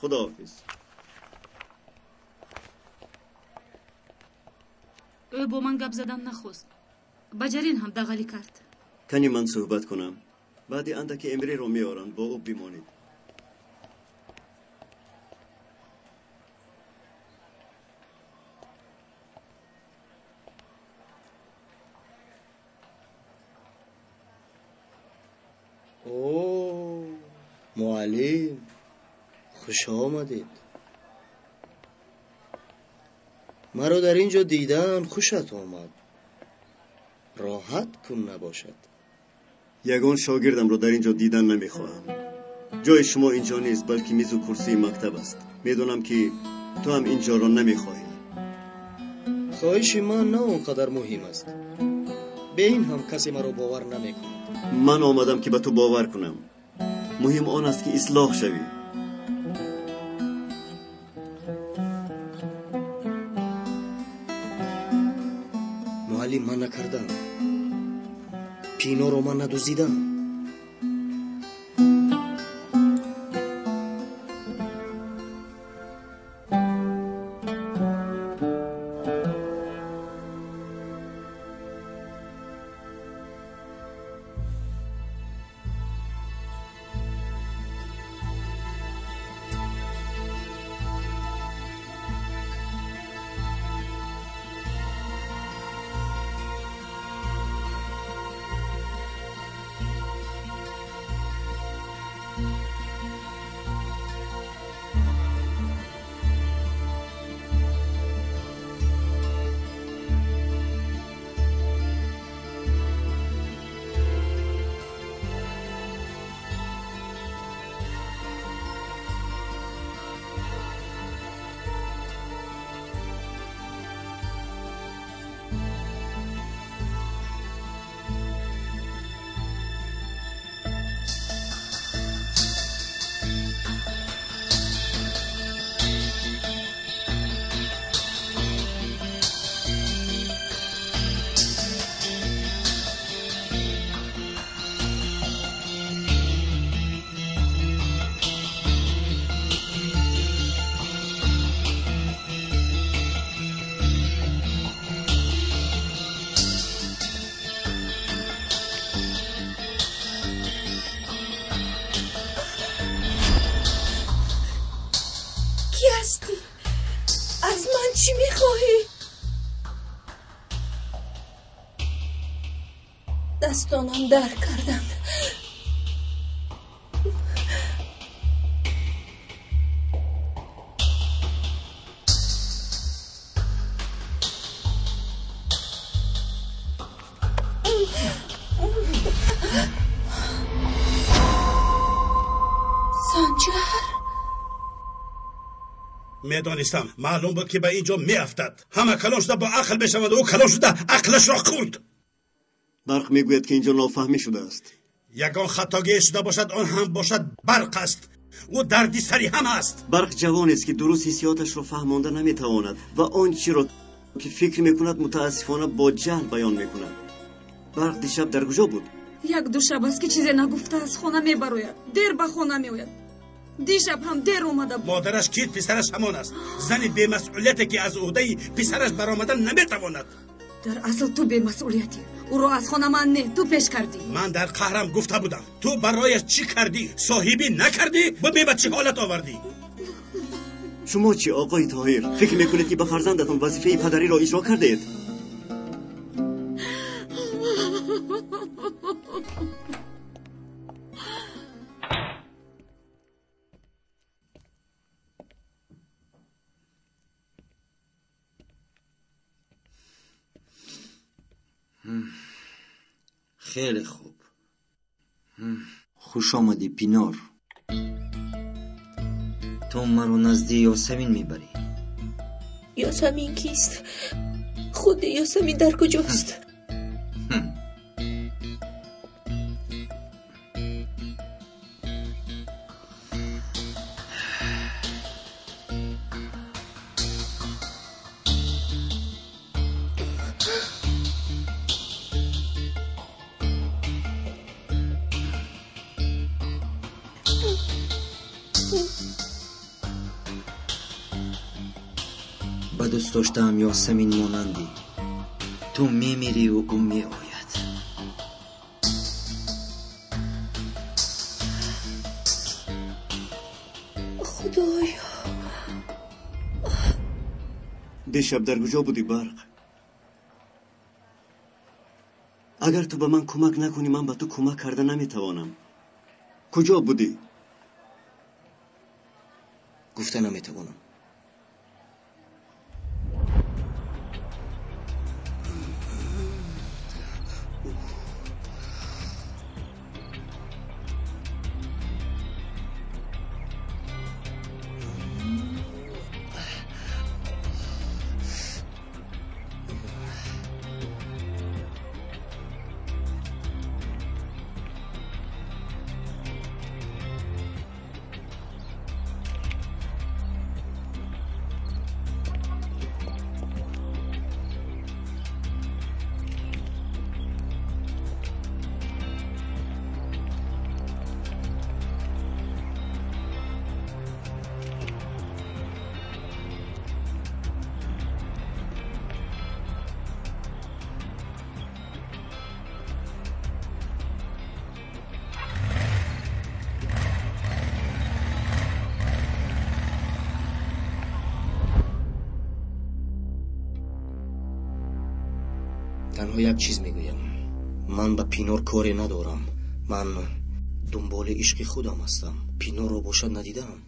Худоҳофиз. Ӯ бо ман гап задан нахост. Ба Ҷарин ҳам дағалӣ кард. Кани ман суҳбат кунам. Баъди андаке Эмреро меоранд, бо ӯ бимонед. О, муаллим, хуш омадед. Маро дар ин ҷо дидан хушат омад. Роҳат кун набошад. Ягон шогирдамро дар ин ҷо дидан намехоҳам. Ҷои шумо ин ҷо нест, балки мизу курсии мактаб аст. Медонам ки ту ҳам ин ҷоро намехоҳӣ. Хоҳиши ман на он қадар муҳим аст. Бе ин ҳам касе маро бовар намекунад. Ман омадам ки ба ту бовар кунам. Муҳим он аст ки ислоҳ шавӣ. Муаллим, ман накардам. Пиноро ман надуздидам. Дастонам дард карданд. Санҷар, Медонистам, маълум буд, ки ба ин ҷо меафтад. Ҳама калон шуда бо ақл мешаванд, ӯ калон шуда ақлашро хӯрд. Барқ мегӯяд, ки инҷо нофаҳмӣ шудааст. Ягон хатогие шуда бошад, он ҳам бошад барқ аст. Ӯ дарди сари ҳама аст. Барқ ҷавонест, ки дуруст ҳиссиёташро фаҳмонда наметавонад ва он чиро, ки фикр мекунад, мутаассифона бо ҷаҳл баён мекунад. Барқ дишаб дар куҷо буд? Як ду шаб аст, ки чизе нагуфта аз хона мебарояд, дер ба хона меояд. Дишаб ҳам дер омада буд. Модараш кист, писараш ҳамон аст. Зани бемасъулияте, ки аз ӯҳдаи писараш баромадан наметавонад. Дар асл ту бемасъулиятӣ. Ӯро аз хона ман не, ту пеш кардӣ. Ман дар қаҳрам гуфта будам. Ту барояш чӣ кардӣ? Соҳибӣ накардӣ? Бибин, ба чӣ ҳолат овардӣ. Шумо чӣ, оқои Тоҳир, фикр мекунед, ки ба фарзандатон вазифаи падариро иҷро кардаед? Хеле хуб, хуш омадӣ, Пинор. Ту маро назди Ёсамин мебарӣ. Ёсамин кист? Худи Ёсамин дар куҷост? Ба дӯст доштаам Ёсамин монандӣ. Ту мемирию ӯ меояд. Худоё! Дишаб дар куҷо будӣ, Барқ? Агар ту ба ман кӯмак накунӣ, ман ба ту кӯмак карда наметавонам. Куҷо будӣ? Гуфта наметавонам. Танҳо як чиз мегӯям. Ман ба Пинор коре надорам. Ман дунболи ишқи худам ҳастам. Пинорро бошад надидаам.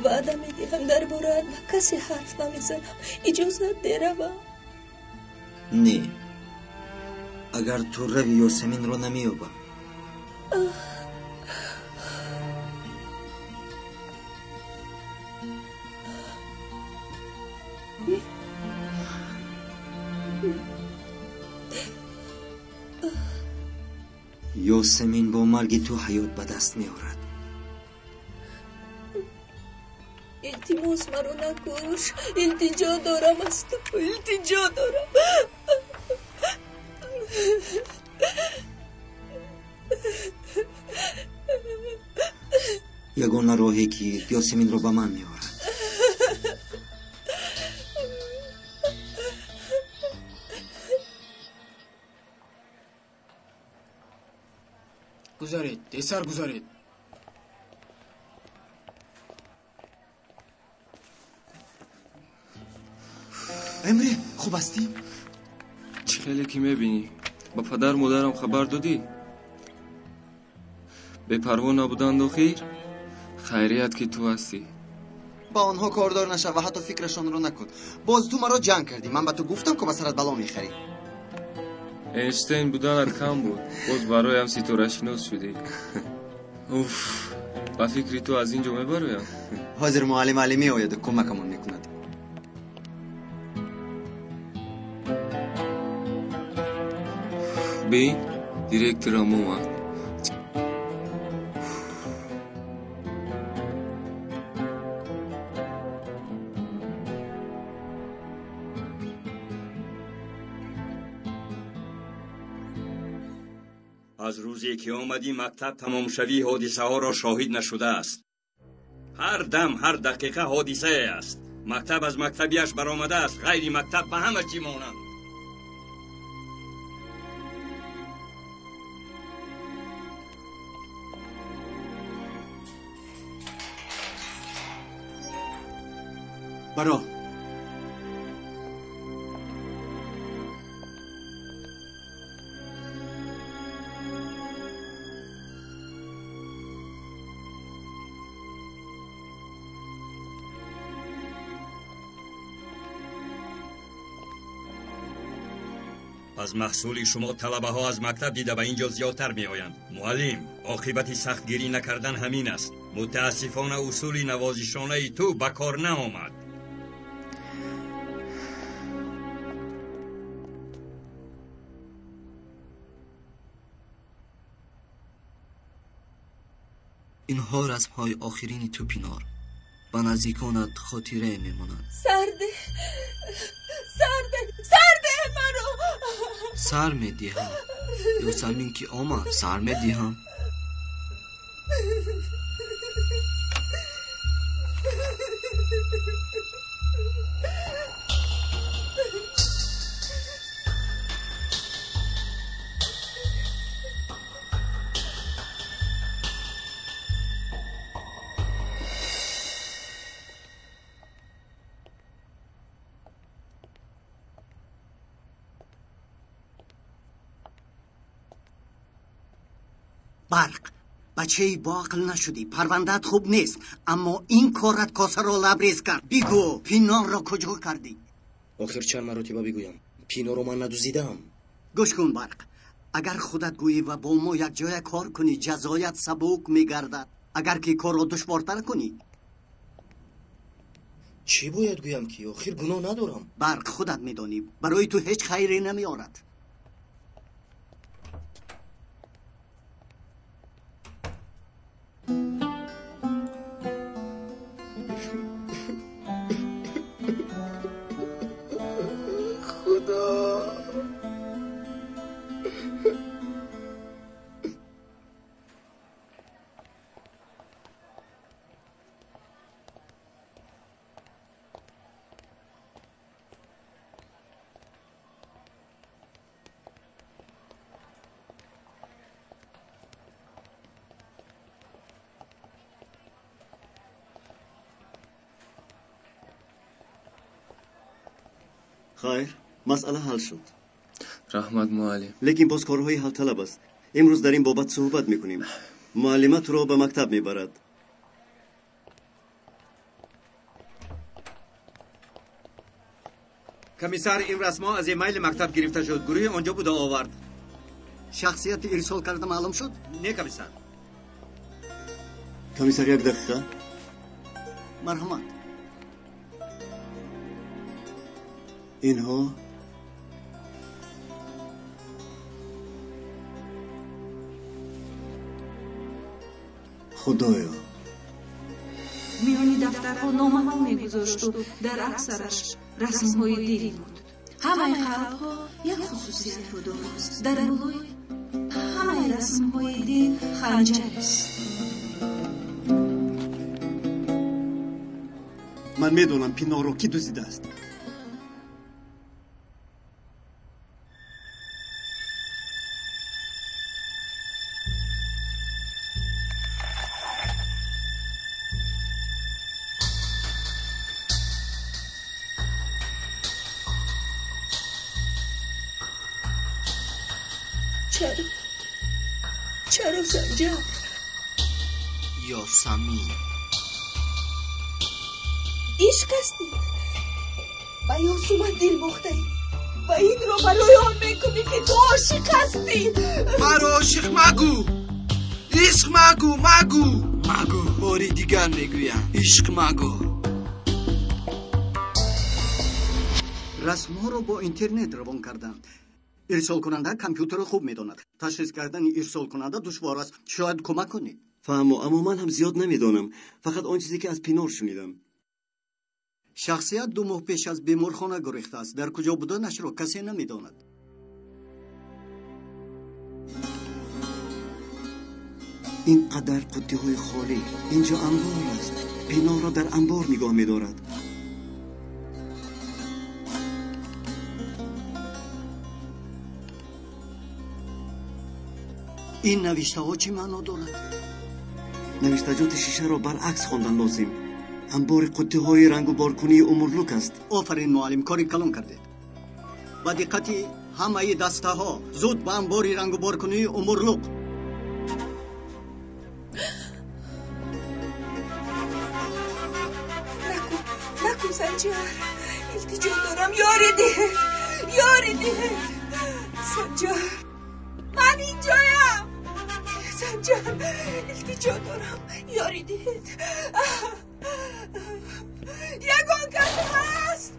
Ваъда медиҳам, дар бораат ба касе ҳарф намезанам. Иҷозат деравам. Не, агар ту рави, Ёсаминро намеёбам. Ёсамин бо марги ту ҳаёт ба даст меорад. Илтимос, маро накуш. Илтиҷо дорам аз ту, илтиҷо дорам. Ягона роҳе, ки Ёсаминро ба ман меорад. Гузаред, тезтар гузаред. Эмре, хуб ҳастӣ? Чӣ хеле ки мебинӣ. Ба падару модарам хабар додӣ? Бепарво набуданд охир? Хайрият ки ту ҳастӣ. Ба онҳо кордор нашав ва ҳатто фикрашонро накун. Боз ту маро ҷанг кардӣ. Ман ба ту гуфтам, ки ба сарат бало мехарӣ. Эйнштейн буданат кам буд, боз бароям ситорашинос шудӣ. Уф, ба фикри ту аз ин ҷо мебароям? Ҳозир муаллим Алӣ меояду кӯмакамон мекунад. Бин, директорам омад. Аз рӯзе ки омадӣ, мактаб тамомшавии ҳодисаҳоро шоҳид нашудааст. Ҳар дам, ҳар дақиқа ҳодисае аст. Мактаб аз мактабиаш баромадааст, ғайри мактаб ба ҳама чӣ монанд. Баро. Аз маҳсули шумо талабаҳо аз мактаб дида ба ин ҷо зиёдтар меоянд. Муаллим, оқибати сахтгирӣ накардан ҳамин аст. Мутаассифона, усули навозишонаи ту ба кор наомад. Инҳо расмҳои охирини ту, Пинор. Ба наздиконат хотирае мемонанд. Сарде, сарде, сарде маро. Сар медиҳам. Ёсамин ки омад, сар медиҳам. Барқ, бачаи боақл нашудӣ, парвандаат хуб нест, аммо ин корат косаро лабрез кард. Бигӯ, Пинорро куҷо кардӣ? Охир чанд маротиба бигӯям, Пинорро ман надуздидаам. Гӯш кун, Барқ, агар худат гӯӣ ва бо мо якҷоя кор кунӣ, ҷазоят сабук мегардад. Агар ки корро душвортар кунӣ. Чӣ бояд гӯям ки охир гуноҳ надорам? Барқ, худат медонӣ, барои ту ҳеҷ хайре намеорад. Хайр, масъала ҳал шуд. Раҳмат, муаллим. Лекин боз корҳои ҳалталаб аст. Имрӯз дар ин бобат суҳбат мекунем. Муаллима туро ба мактаб мебарад. Комиссар, ин расмҳо аз эмайли мактаб гирифта шуд. Гурӯҳи он ҷо буда овард. Шахсияти ирсол карда маълум шуд? Не, комиссар. Комиссар, як дақиқа. Марҳамат. Инҳо Худоё. Миёни дафтарҳо номаҳо мегузошту дар аксараш расмҳои дил буд. Ҳамаи қалбҳо як хусусиятро доранд. Дар болои ҳамаи расмҳои дил ханҷарест. Ман медонам Пинорро кӣ дуздидааст. Чаро Санҷар? Ёсамин. Ишқ аст ин. Ба Ёсуман дил бохтаӣ ва инро барои он мекунӣ ки ту ошиқ ҳастӣ. Маро ошиқ магӯ. Ишқ магӯ, магӯ. Магӯ. Бори дигар мегӯям. Ишқ магӯ. Расмҳоро бо интернет равон карданд. Ирсолкунанда компютерро хуб медонад. Ташхис кардани ирсолкунанда душвор аст. Шояд кӯмак кунед. Фаҳмо, аммо ман ҳам зиёд намедонам. Фақат он чизе ки аз Пинор шунидам. Шахсият 2 моҳ пеш аз беморхона гурехтааст. Дар куҷо буданашро касе намедонад. Ин қадар қуттиҳои холӣ. Инҷо анбор аст. Пинорро дар анбор нигоҳ медорад. Ин навиштаҳо чӣ маъно дорад? Навиштаҷоти шишаро баръакс хондан лозим. Анбори қуттиҳои рангу боркунии Умурлук аст. Офарин муаллим, кори калон кардед. Ба диққати ҳамаи дастаҳо, зуд ба анбори рангу боркунии Умурлук. Накун, накун Санҷар. Илтиҷо дорам, ёри диҳ, ёри диҳ. Санҷар, ман инҷоям. Санҷар, илтиҷо дорам, ёри диҳед. Ягон кас ҳаст?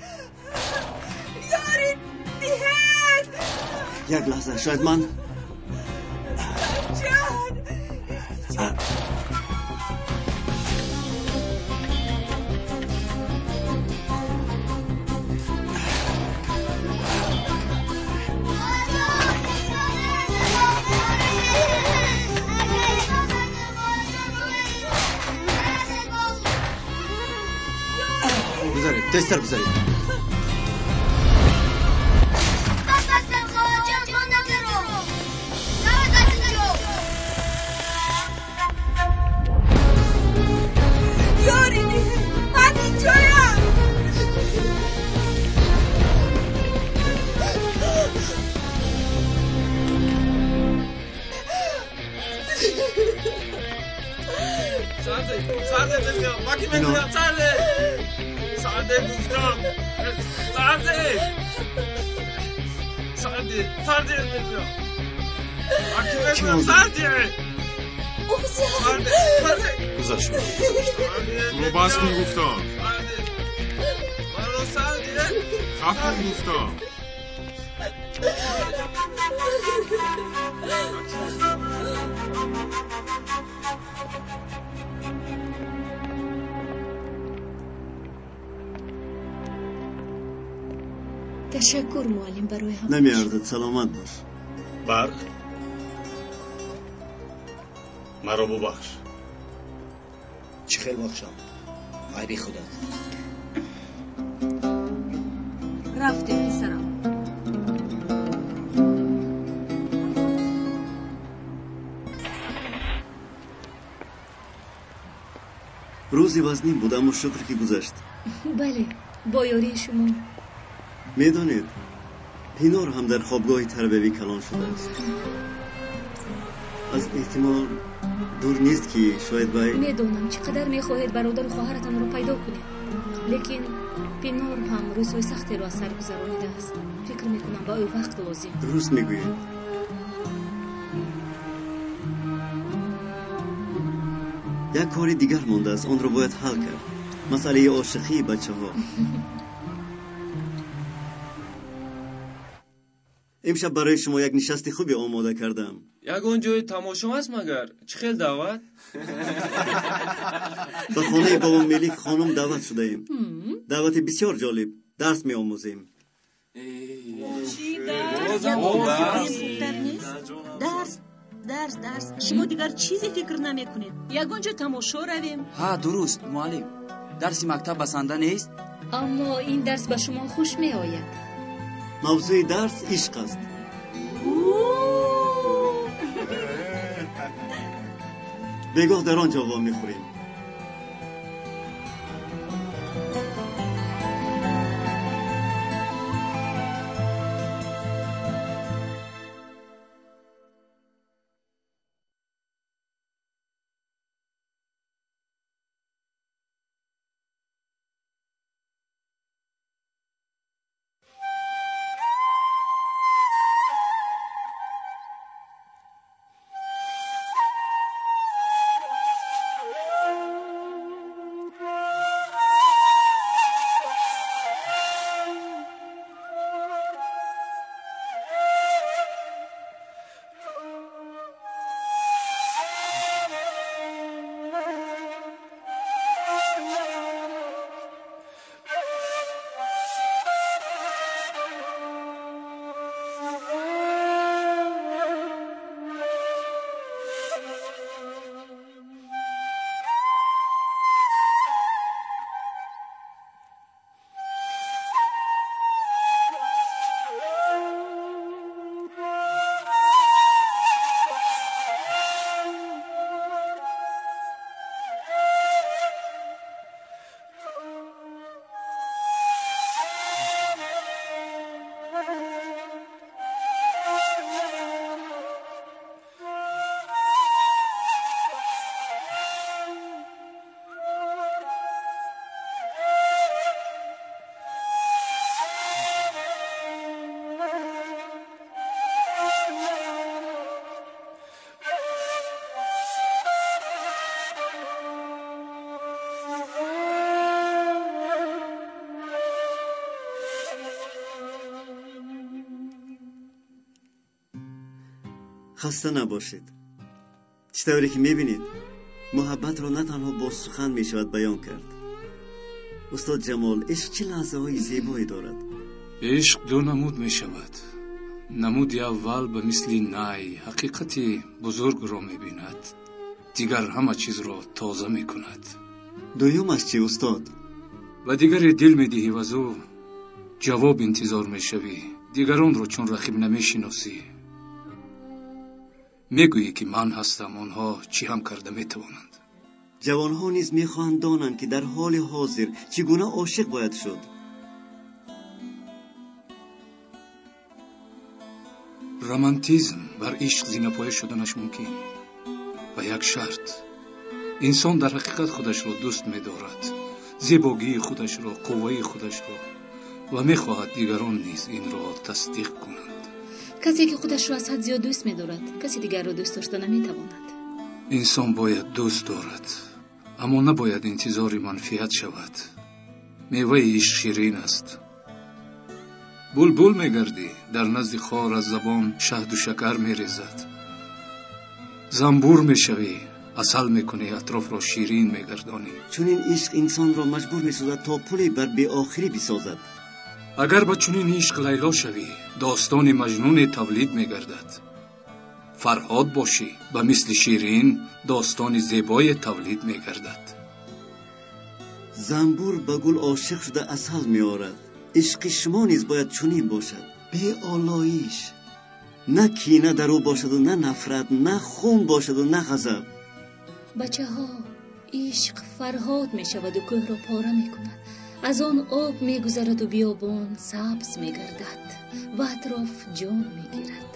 Ёри диҳед. Як лаҳза, шояд ман Санҷар. Гузаред, тезтар гузаред. Ёри диҳед, ман инҷоям. Сарде, сарде мегӯям, ба ки мегӯям, сарде. Сарде гуфтам. Сарде. Сарде, сарде мегӯям. Ба ки мегӯям, сарде. Сарде, сарде. Гузашт, гузашт. Рӯ бас кун гуфтам. Сарде. Маро сарде. Хаф кун гуфтам. Ташаккур муаллим барои ҳам. Намеарзад, саломат бош. Барқ, маро бубахш. Чӣ хел бахшам? Айби худат. Рафтем, писарам. Рӯзи вазнин буд, аммо шукр ки гузашт. Бале, бо ёрии шумо. Медонед, Пинор ҳам дар хобгоҳи тарбиявӣ калон шудааст. Аз эҳтимол дур нест ки шояд вай. Медонам чӣ қадар мехоҳед бародару хоҳаратонро пайдо кунед, лекин Пинор ҳам рӯзҳои сахтеро аз сар гузаронидааст. Фикр мекунам ба ӯ вақт лозим. Дуруст мегӯед. Як кори дигар мондааст, онро бояд ҳал кард. Масъалаи ошиқии бачаҳо. Имшаб барои шумо як нишасти хубе омода кардам. Ягон ҷои тамошо ҳаст магар? Чӣ хел даъват? Ба хонаи бобо Мелик хонум даъват шудаем. Даъвати бисёр ҷолиб. Дарс меомӯзем. Дарс, дарс, дарс. Шумо дигар чизе фикр намекунед. Ягон ҷо тамошо равем. Ҳа, дуруст, муаллим. Дарси мактаб басанда нест? Аммо ин дарс ба шумо хуш меояд. Мавзӯи дарс ишқ аст. Бегоҳ дар он ҷо вомехӯрем. Хаста набошед. Чӣ тавре ки мебинед, муҳаббатро на танҳо бо сухан мешавад баён кард. Устод Ҷамол, ишқ чӣ лаҳзаҳои зебое дорад? Ишқ ду намуд мешавад. Намуди аввал ба мисли най ҳақиқати бузургро мебинад, дигар ҳама чизро тоза мекунад. Дуюмаш чӣ, устод? Ба дигаре дил медиҳӣ ва аз ӯ ҷавоб интизор мешавӣ. Дигаронро чун рақиб намешиносӣ. Мегӯӣ ки ман ҳастам, онҳо чӣ ҳам карда метавонанд. Ҷавонҳо низ мехоҳанд донанд, ки дар ҳоли ҳозир чӣ гуна ошиқ бояд шуд. Романтизм бар ишқ зинапоя шуданаш мумкин. Ба як шарт. Инсон дар ҳақиқат худашро дӯст медорад, зебогии худашро, қувваи худашро, ва мехоҳад дигарон низ инро тасдиқ кунанд. Касе ки худашро аз ҳад зиёд дӯст медорад, каси дигарро дӯст дошта наметавонад. Инсон бояд дӯст дорад, аммо набояд интизори манфиат шавад. Меваи ишқ ширин аст. Булбул мегардӣ, дар назди хор аз забон шаҳду шакар мерезад. Занбур мешавӣ, асал мекунӣ, атрофро ширин мегардонӣ. Чунин ишқ инсонро маҷбур месозад то пуле бар беохирӣ бисозад. Агар ба чунин ишқ лайло шавӣ, достони маҷнуне тавлид мегардад. Фарҳод бошӣ, ба мисли Ширин достони зебое тавлид мегардад. Занбур ба гул ошиқ шуда асал меорад. Ишқи шумо низ бояд чунин бошад, беолоиш. На кина дар ӯ бошаду на нафрат, на хун бошаду на ғазаб. Бачаҳо, ишқ Фарҳод мешаваду кӯҳро пора мекунад. Аз он об мегузараду биёбон сабз мегардад ва атроф ҷон мегирад.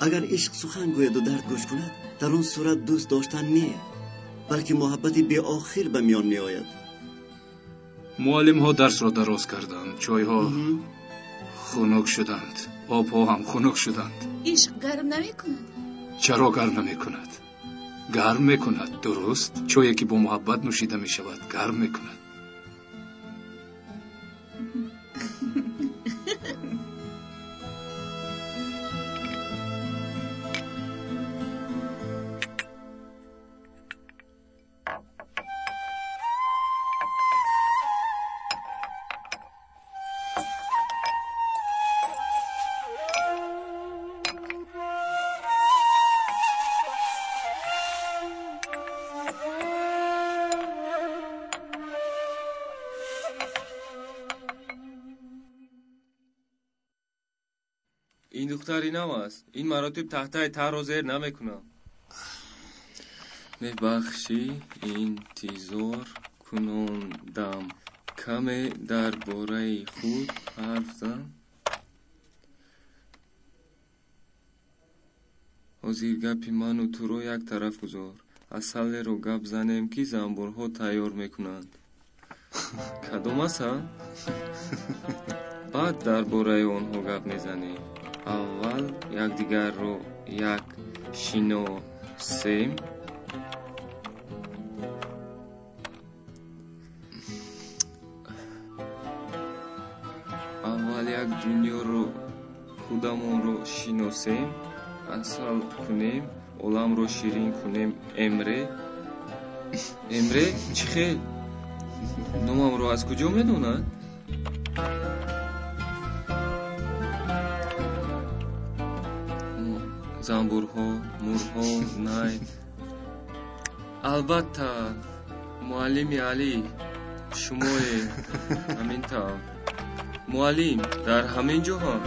Агар ишқ сухан гӯяду дард гӯш кунад, дар он сурат дӯст доштан не, балки муҳаббати беохир ба миён меояд. Муаллимҳо дарсро дароз карданд, чойҳо хунук шуданд, обҳо ҳам хунук шуданд. Ишқ гарм намекунад? Чаро гарм намекунад? Гарм мекунад, дуруст. Чое ки бо муҳаббат нӯшида мешавад, гарм мекунад. Ин духтари нав аст. Ин маротиб таҳтаи тарро зер намекунам. Мебахшӣ, интизор кунондам. Каме дар бораи худ ҳарф зан. Ҳозир гапи ману туро як тараф гузор. Асалеро гап занем, ки занбурҳо тайёр мекунанд. Кадом асал? Баъд дар бораи онҳо гап мезанем. Аввал якдигарро як шиносем. Аввал як дунёро худамонро шиносем, асал кунем, оламро ширин кунем. Эмре, Эмре, чӣ хел? Номамро аз куҷо медонад? Занбурҳо, мурҳо, най. Албатта, муаллими Алӣ, шумое ҳамин тавр. Муаллим, дар ҳамин ҷо ҳам?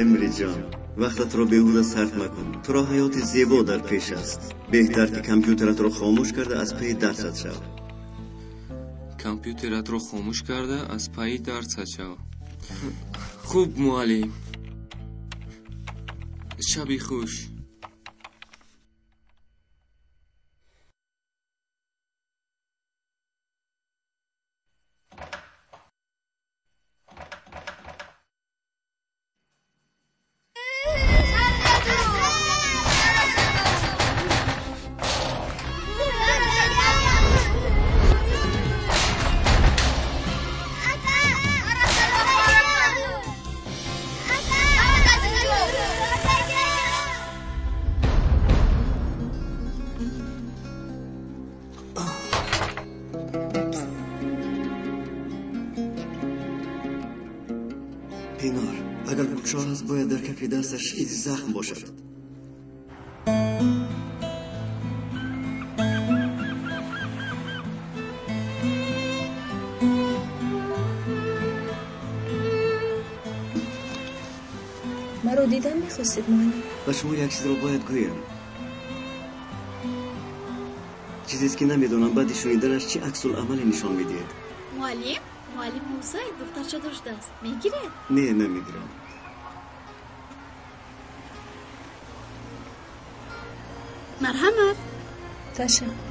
Эмриҷон, вақтатро беҳуда сарф макун. Туро ҳаёти зебо дар пеш аст. Беҳтар ки компютератро хомӯш карда аз пайи дарсат шав. Компютератро хомӯш карда аз пайи дарсат шав. Хуб, муаллим. Шаби хуш. Подшоҳ аст, бояд дар кафи дасташ изи захм бошад. Маро дидан мехостед, муаллим? Ба шумо як чизро бояд гӯям. Чизест, ки намедонам баъди шуниданаш чӣ аксуламале нишон медиҳед. Муаллим, муаллим Мусай духтарча доштааст. Мегиред? Не, намегирам. Марҳамат. Ташаккур.